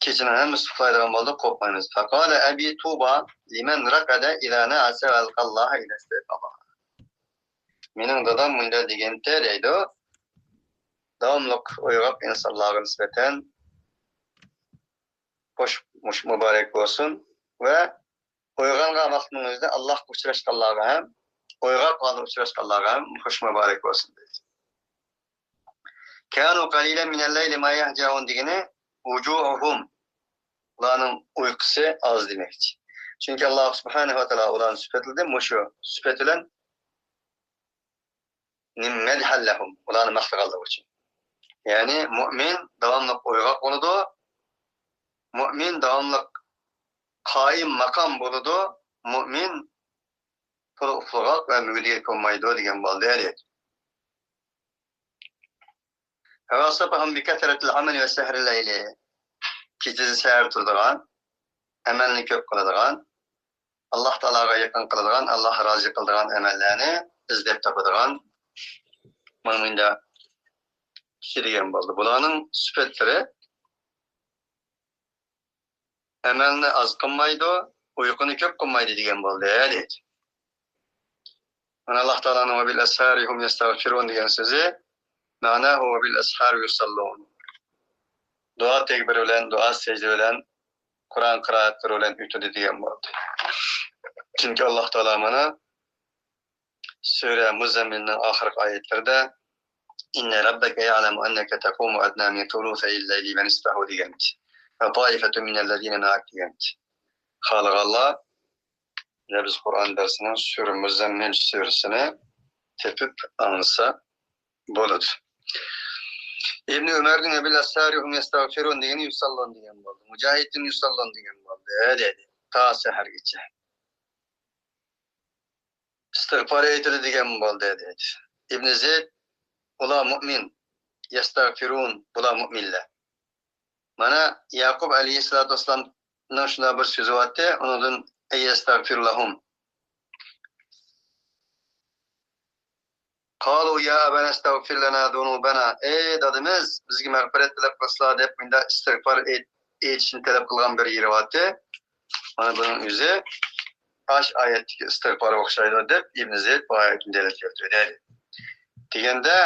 كېچىنىڭ ھەممىسى ئۇخلايدىغان بولدۇق، قورقمايمىز. فقال أبي طوبى لمن رقد إذا نعس وألقى الله إذا استيقظ. مېنىڭ دادام مۇنداق دېگەنتى، دەيدۇ، داۋاملىق ئويغاق ئىنسانلارغا نىسبەتەن خوش، مۇش-، مۇبارەك بولسۇن ۋە ئويغانغان ۋاقتىنىڭ ئۆزىدە ئاللاھقا ئۇچراشقانلارغا ھەم، ئويغاق ھالدا ئۇچراشقانلارغا ھەم خوش مۇبارەك بولسۇن دەيدۇ. كانوا قليلا من الليل ما يهجعون دېگىنى ھۇجۇئۇھۇم. ئۇلارنىڭ ئۇيقۇسى ئاز دېمەكچى. چۈنكى ئاللاھ سۇبھانەھۇ ۋە تائالا ئۇلارنى سۈپەتلىدى، مۇشۇ سۈپەت بىلەن نىم مەدھەللەھۇم، ئۇلارنى ماختىغانلىقى ئۈچۈن. يەنى مۇئمىن داۋاملىق ئويغاق بولىدۇ، مۇئمىن داۋاملىق قائىم ماقام بولىدۇ، مۇئمىن تولا ئۇخلىغاق ۋە مۈگدىگەك بولمايدۇ دېگەن بولدى. ووصفهم بكثرة العمل وسهر الليل. كېچىسى سەھەر تۇرىدىغان، ئەمەلنى كۆپ قىلىدىغان، ئاللاھ تائالاغا يېقىن قىلىدىغان، ئاللاھ رازى قىلىدىغان ئەمەللەرنى ئىزدەپ تاپىدىغان، مانا مۇنداق كىشى دېگەن بولدى. بۇلارنىڭ سۈپەتلىرى ئەمەلنى ئاز قىلمايدۇ، ئۇيقۇنى كۆپ قىلمايدۇ دېگەن بولدى، دەيدۇ. مانا ئاللاھ تائالانىڭ وبالأسحار هم يستغفرون دېگەن سۆزى، مەناھۇ وبالأسحار يصلون. دۇئا تەكبىرى بىلەن، دۇئا سەجدە بىلەن، قۇرئان قىرائەتلىرى بىلەن ئۆتىدۇ دېگەن بولدى. چۈنكى ئاللاھ تائالا مانا سۈرە مۇزەممىلنىڭ ئاخىرقى ئايەتلىرىدە إن ربك يعلم أنك تقوم أدنى من ثلثي الليل ونصفه دېگەنتى. وطائفة من الذين معك دېگەنتى. خالىغانلار، يەنە بىز قۇرئان دەرسىنىڭ سۈرە مۇزەممىل سۈرىسىنى تېپىپ ئاڭلىسا بولىدۇ. ئىبنى ئۆمەردىن وبالأسحار هم يستغفرون دېگىنى يصلون دېگەن بولدى. مۇجاھىدتىن يصلون دېگەن بولدى، دەيدۇ. تا سەھەرگىچە ئىستىغپار ئېيتىدۇ دېگەن بولدى، دەيدۇ. ئىبنى زەيد، ئۇلار مۇئمىن، يستغفرون، بۇلار مۇئمىنلەر. مانا يەقۇب ئەلەيھىسسالاتۇ ۋەسسالامنىڭ شۇنداق بىر سۆزى بارتتى، ئۇنىڭدىن أي يستغفر لهم. قالوا يا أبانا استغفر لنا ذنوبنا. ئەي دادىمىز، بىزگە مەغپىرەت تەلەپ قىلسىلا دەپ مۇنداق ئىستىغپار ئېيت-، ئېيتىشنى تەلەپ قىلغان بىر يېرى بارتتى. مانا بۇنىڭ ئۆزى ئاش ئايەتتىكى ئىستىغپارغا ئوخشايدۇ دەپ ئىبنى زەيد بۇ ئايەتنى دەلىل كەلتۈردى. دېگەندە،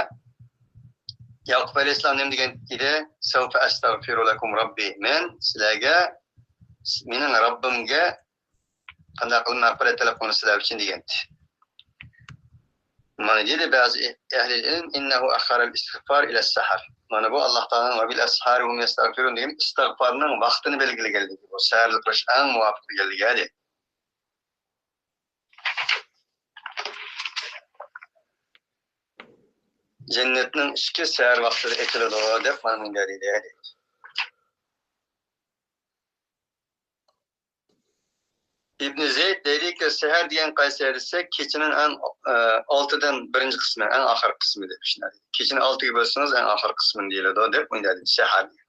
يەقۇب ئەلەيھىسسالام نېمە دېگەن ئىدى؟ سوف ئەستەغفىرۇ لەكۇم رەببى. مەن سىلەرگە، مېنىڭ رەببىمگە قانداق قىلىپ مەغپىرەت تەلەپ قىلىمەن سىلەر ئۈچۈن دېگەنتى. مانا دېدى بەزى ئەھلى ئىلىم، إنه أخر الاستغفار إلى السحر. مانا بۇ ئاللاھ تائالانىڭ وبالأسحار هم يستغفرون دېگەن ئىستىغپارنىڭ ۋاقتىنى بەلگىلىگەنلىكى، بۇ سەھەرلىك قىلىش ئەڭ مۇۋاپىق دېگەنلىكى. جەننەتنىڭ ئىشىكى سەھەر ۋاقتىدا ئېچىلىدۇ دەپ مانا مۇنداق دېدى. ئىبنى زەيد دەيدىكى، سەھەر دېگەن قايسى دېسە، كېچىنىڭ ئەڭ، ئە، ئالتىدىن بىرىنچى قىسمى، ئەڭ ئاخىرقى قىسمى دەپ ئىشلەيدۇ. كېچىنى ئالتىگە بۆلسىڭىز، ئەڭ ئاخىرقى قىسمىنى دېيىلىدۇ دەپ مۇنداق دېدى، سەھەر دېگەن.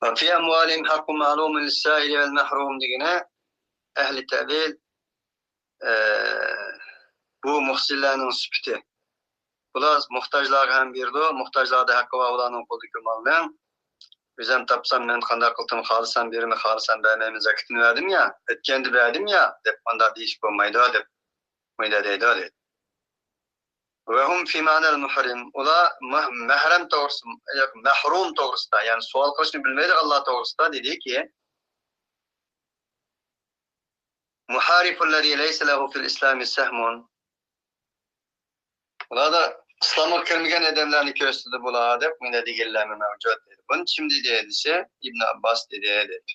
وفي أموالهم حق معلوم للسائل والمحروم دېگىنى ئەھلى تەۋىل، ئە، بۇ مۇھسىنلارنىڭ سۈپىتى. بۇلار موھتاجلارغا ھەم بېرىدۇ، موھتاجلاردا ھەققى بار ئۇلارنىڭ قولىدىكى مالنىڭ. ئۆزۈم تاپسام، مەن قانداق قىلدىم، خالىسام بېرىمەن، خالىسام بەرمەيمەن، زاكىتىنى بەردىم يا، ئۆتكەندە بەردىم يا، دەپ مۇنداق دېيىشكە بولمايدۇ، دەپ مۇنداق دەيدۇ، دەيدۇ. وهم في معنى المحرم، ئۇلار مەھ-، مەھرەم توغرىسىدا، ياق، مەھرۇم توغرىسىدا، يەنى سوئال قىلىشنى بىلمەيدىغانلار توغرىسىدا دېدىكى، محارب الذي ليس له في الإسلام سهم. ئۇلاردا ئىسلامغا كىرمىگەن ئادەملەرنى كۆرسىتىدۇ بۇلار دەپ مۇنداق دېگەنلەرمۇ مەۋجۇت دېدى. بۇنى كىم دېدى دېسە، ئىبن ئابباس دېدى، دېدى.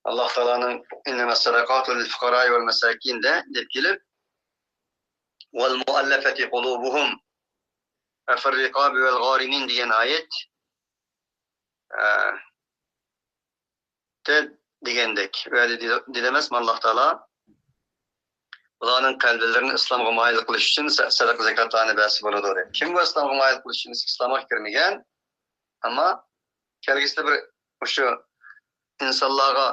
ئاللاھ تائالانىڭ «إنما الصدقات للفقراء والمساكين» دە دەپ كېلىپ، «والمؤلفة قلوبهم وفي الرقاب والغارمين» دېگەن ئايەت، ئە، دە دېگەندەك، ۋە دېدى، دېدى ئەمەسمۇ ئاللاھ تائالا؟ «ئۇلارنىڭ قەلبلىرىنى ئىسلامغا مايىل قىلىش ئۈچۈن سە-، سەدىقە زاكاتلارنى بەرسە بولىدۇ» دەپ. كىم بۇ ئىسلامغا مايىل قىلىش ئۈچۈن؟ ئىسلامغا كىرمىگەن، ئەمما كەلگۈسىدە بىر مۇشۇ ئىنسانلارغا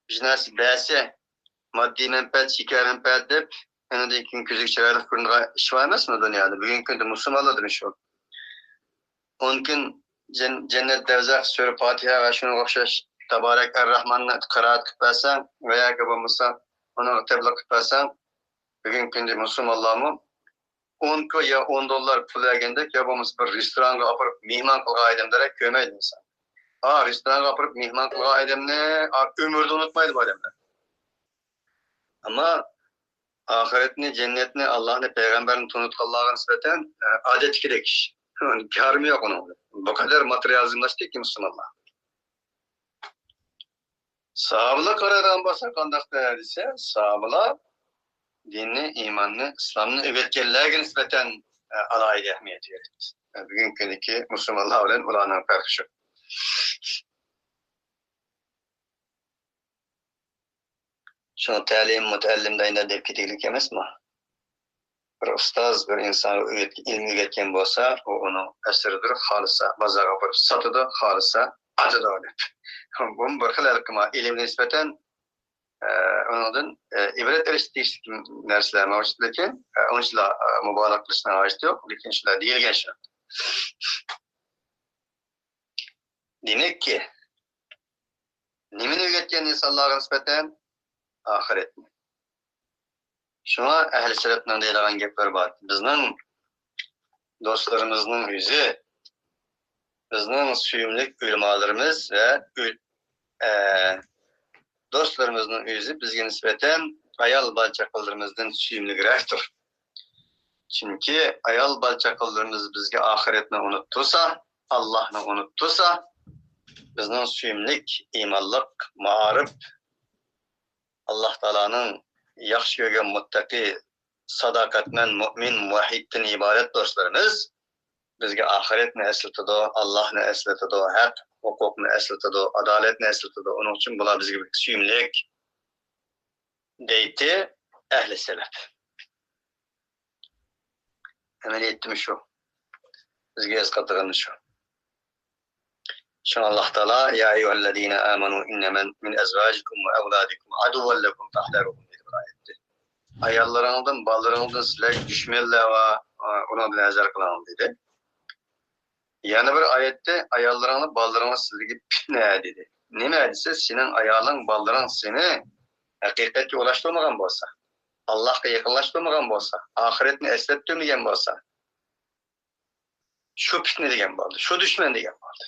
بىر نەرسە بەرسە، ماددىي مەنپەئەت، شېكەر مەنپەئەت دەپ، ئۇنىڭدىن كېيىن كۆزىگە چىرايلىق كۆرۈنىدىغان ئىش بار ئەمەسمۇ دۇنيادا؟ بۈگۈنكى كۈندە مۇسۇلمانلاردىمۇ شۇ. ئون كۈن جەن-، جەننەت، دەۋزەخ، سۈرە پاتىھە ۋە شۇنىڭغا ئوخشاش تابارەك ئەر-راھماننى قىرائەت قىلىپ بەرسەڭ ۋە ياكى بولمىسا ئۇنىڭغا تەبلىغ قىلىپ بەرسەڭ، بۈگۈنكى كۈندە مۇسۇلمانلارمۇ ئون كو يا ئون دوللار پۇل بەرگەندەك، يا بولمىسا بىر رېستورانغا ئاپىرىپ مېھمان قىلغان ئادەمدەك كۆرمەيدۇ ئىنسان. ئا، رېستورانغا ئاپىرىپ مېھمان قىلغان ئادەمنى، ئا، ئۆمرىدە ئۇنتۇمايدۇ بۇ ئادەملەر. ئەمما ئاخىرەتنى، جەننەتنى، ئاللاھنى، پەيغەمبەرنى تونۇتقانلارغا نىسبەتەن، ئە، ئادەتتىكىدەك ئىش. كارىمۇ يوق ئۇنىڭ. بۇ قەدەر ماتېرىيالىزملاشتىكى مۇسۇلمانلار. ساھابىلەر قارايدىغان بولسا قانداق دېسە، ساھابىلەر دىننى، ئىماننى، ئىسلامنى ئۆگەتكەنلەرگە نىسبەتەن، ئە، ئالاھىدە ئەھمىيەت بېرىدۇ. ئە، بۈگۈنكى كۈندىكى مۇسۇلمانلار بىلەن ئۇلارنىڭ پەرقى شۇ. شۇڭا تەلىم، مۇتەئەللىم دەيدۇ دەپ كېتىگلىك ئەمەسمۇ؟ بىر ئۇستاز بىر ئىنسانغا ئۆگەت-، ئىلىم ئۆگەتكەن بولسا، ئۇ ئۇنىڭ ئەسىرىدۇر، خالىسا بازارغا بېرىپ ساتىدۇ، خالىسا ئاتىدۇ دەپ. بۇمۇ بىر خىل ھېلىقى ئىلىمگە نىسبەتەن، ئە، ئۇنىڭدىن، ئە، ئىبرەت ئېلىش تېگىشلىك نەرسىلەر مەۋجۇت، لېكىن، ئە، ئۇنچىلا، ئە، مۇبالىغە قىلىشنىڭ ھاجىتى يوق، لېكىن شۇنداق دېيىلگەن شۇ. دېمەككى، نېمىنى ئۆگەتكەن ئىنسانلارغا نىسبەتەن؟ ئاخىرەتنى. شۇڭا ئەھلى سەلەفنىڭ دەيدىغان گەپلىرى بار. بىزنىڭ دوستلىرىمىزنىڭ ئۆزى، بىزنىڭ سۆيۈملۈك ئۆلىمالىرىمىز ۋە ئۆ-، ئە، دوستلىرىمىزنىڭ ئۆزى بىزگە نىسبەتەن ئايال بالا-چاقىلىرىمىزدىن سۆيۈملۈكرەكتۇر. چۈنكى ئايال بالا-چاقىلىرىمىز بىزگە ئاخىرەتنى ئۇنتۇتسا، ئاللاھنى ئۇنتۇتسا، بىزنىڭ سۆيۈملۈك، ئىمانلىق، مائارىپ، ئاللاھ تائالانىڭ ياخشى كۆرگەن مۇتتەقى، ساداقەتمەن، مۇئمىن، مۇۋەھھىدتىن ئىبارەت دوستلىرىمىز بىزگە ئاخىرەتنى ئەسلىتىدۇ، ئاللاھنى ئەسلىتىدۇ، ھەق ھوقۇقنى ئەسلىتىدۇ، ئادالەتنى ئەسلىتىدۇ. ئۇنىڭ ئۈچۈن بۇلار بىزگە بەك سۆيۈملۈك، دەيتتى ئەھلى سەلەپ. ئەمەلىيەتتىمۇ شۇ. بىزگە ئەسقاتىدىغىنى شۇ. شۇڭا ئاللاھ تائالا، يا أيها الذين آمنوا إن من أزواجكم وأولادكم عدوا لكم فاحذروهم دېدى بىر ئايەتتە. ئاياللىرىڭدىن، بالىلىرىڭدىن سىلەرگە دۈشمەنلەر بار، ئۇنىڭدىن ھەزەر قىلىڭ دېدى. يەنە بىر ئايەتتە، ئاياللىرىڭنى، بالىلىرىڭنى سىلەرگە پىتنە دېدى. نېمە دېسە، سېنىڭ ئايالىڭ، بالىلىرىڭ سېنى ھەقىقەتكە ئۇلاشتۇرمىغان بولسا، ئاللاھقا يېقىنلاشتۇرمىغان بولسا، ئاخىرەتنى ئەسلەتتۈرمىگەن بولسا، شۇ پىتنە دېگەن بولدى، شۇ دۈشمەن دېگەن بولدى.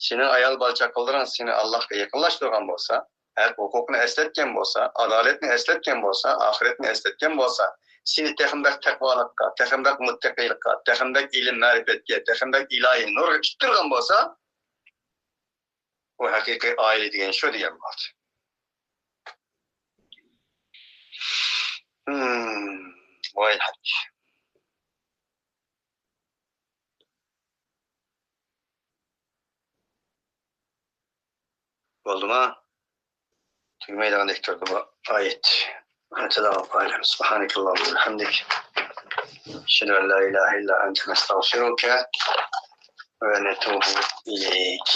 سېنىڭ ئايال بالا-چاقىلىرىڭ سېنى ئاللاھقا يېقىنلاشتۇرغان بولسا، ھەق ھوقۇقنى ئەسلەتكەن بولسا، ئادالەتنى ئەسلەتكەن بولسا، ئاخىرەتنى ئەسلەتكەن بولسا، سېنى تېخىمۇ بەك تەقۋالىققا، تېخىمۇ بەك مۇتتەقىيلىققا، تېخىمۇ بەك ئىلىم مەرىپەتكە، تېخىمۇ بەك ئىلاھىي نۇرغا ئىتتىرغان بولسا، ئۇ ھەقىقىي ئائىلە دېگەن شۇ دېگەن بولدى. ھىم، ۋاي ھەج. بولدىما؟ تۈگىمەيدىغاندەك تۇردى بۇ ئايەت. سبحانك اللهم وبحمدك. أشهد أن لا إله إلا أنت، نستغفرك ونتوب إليك.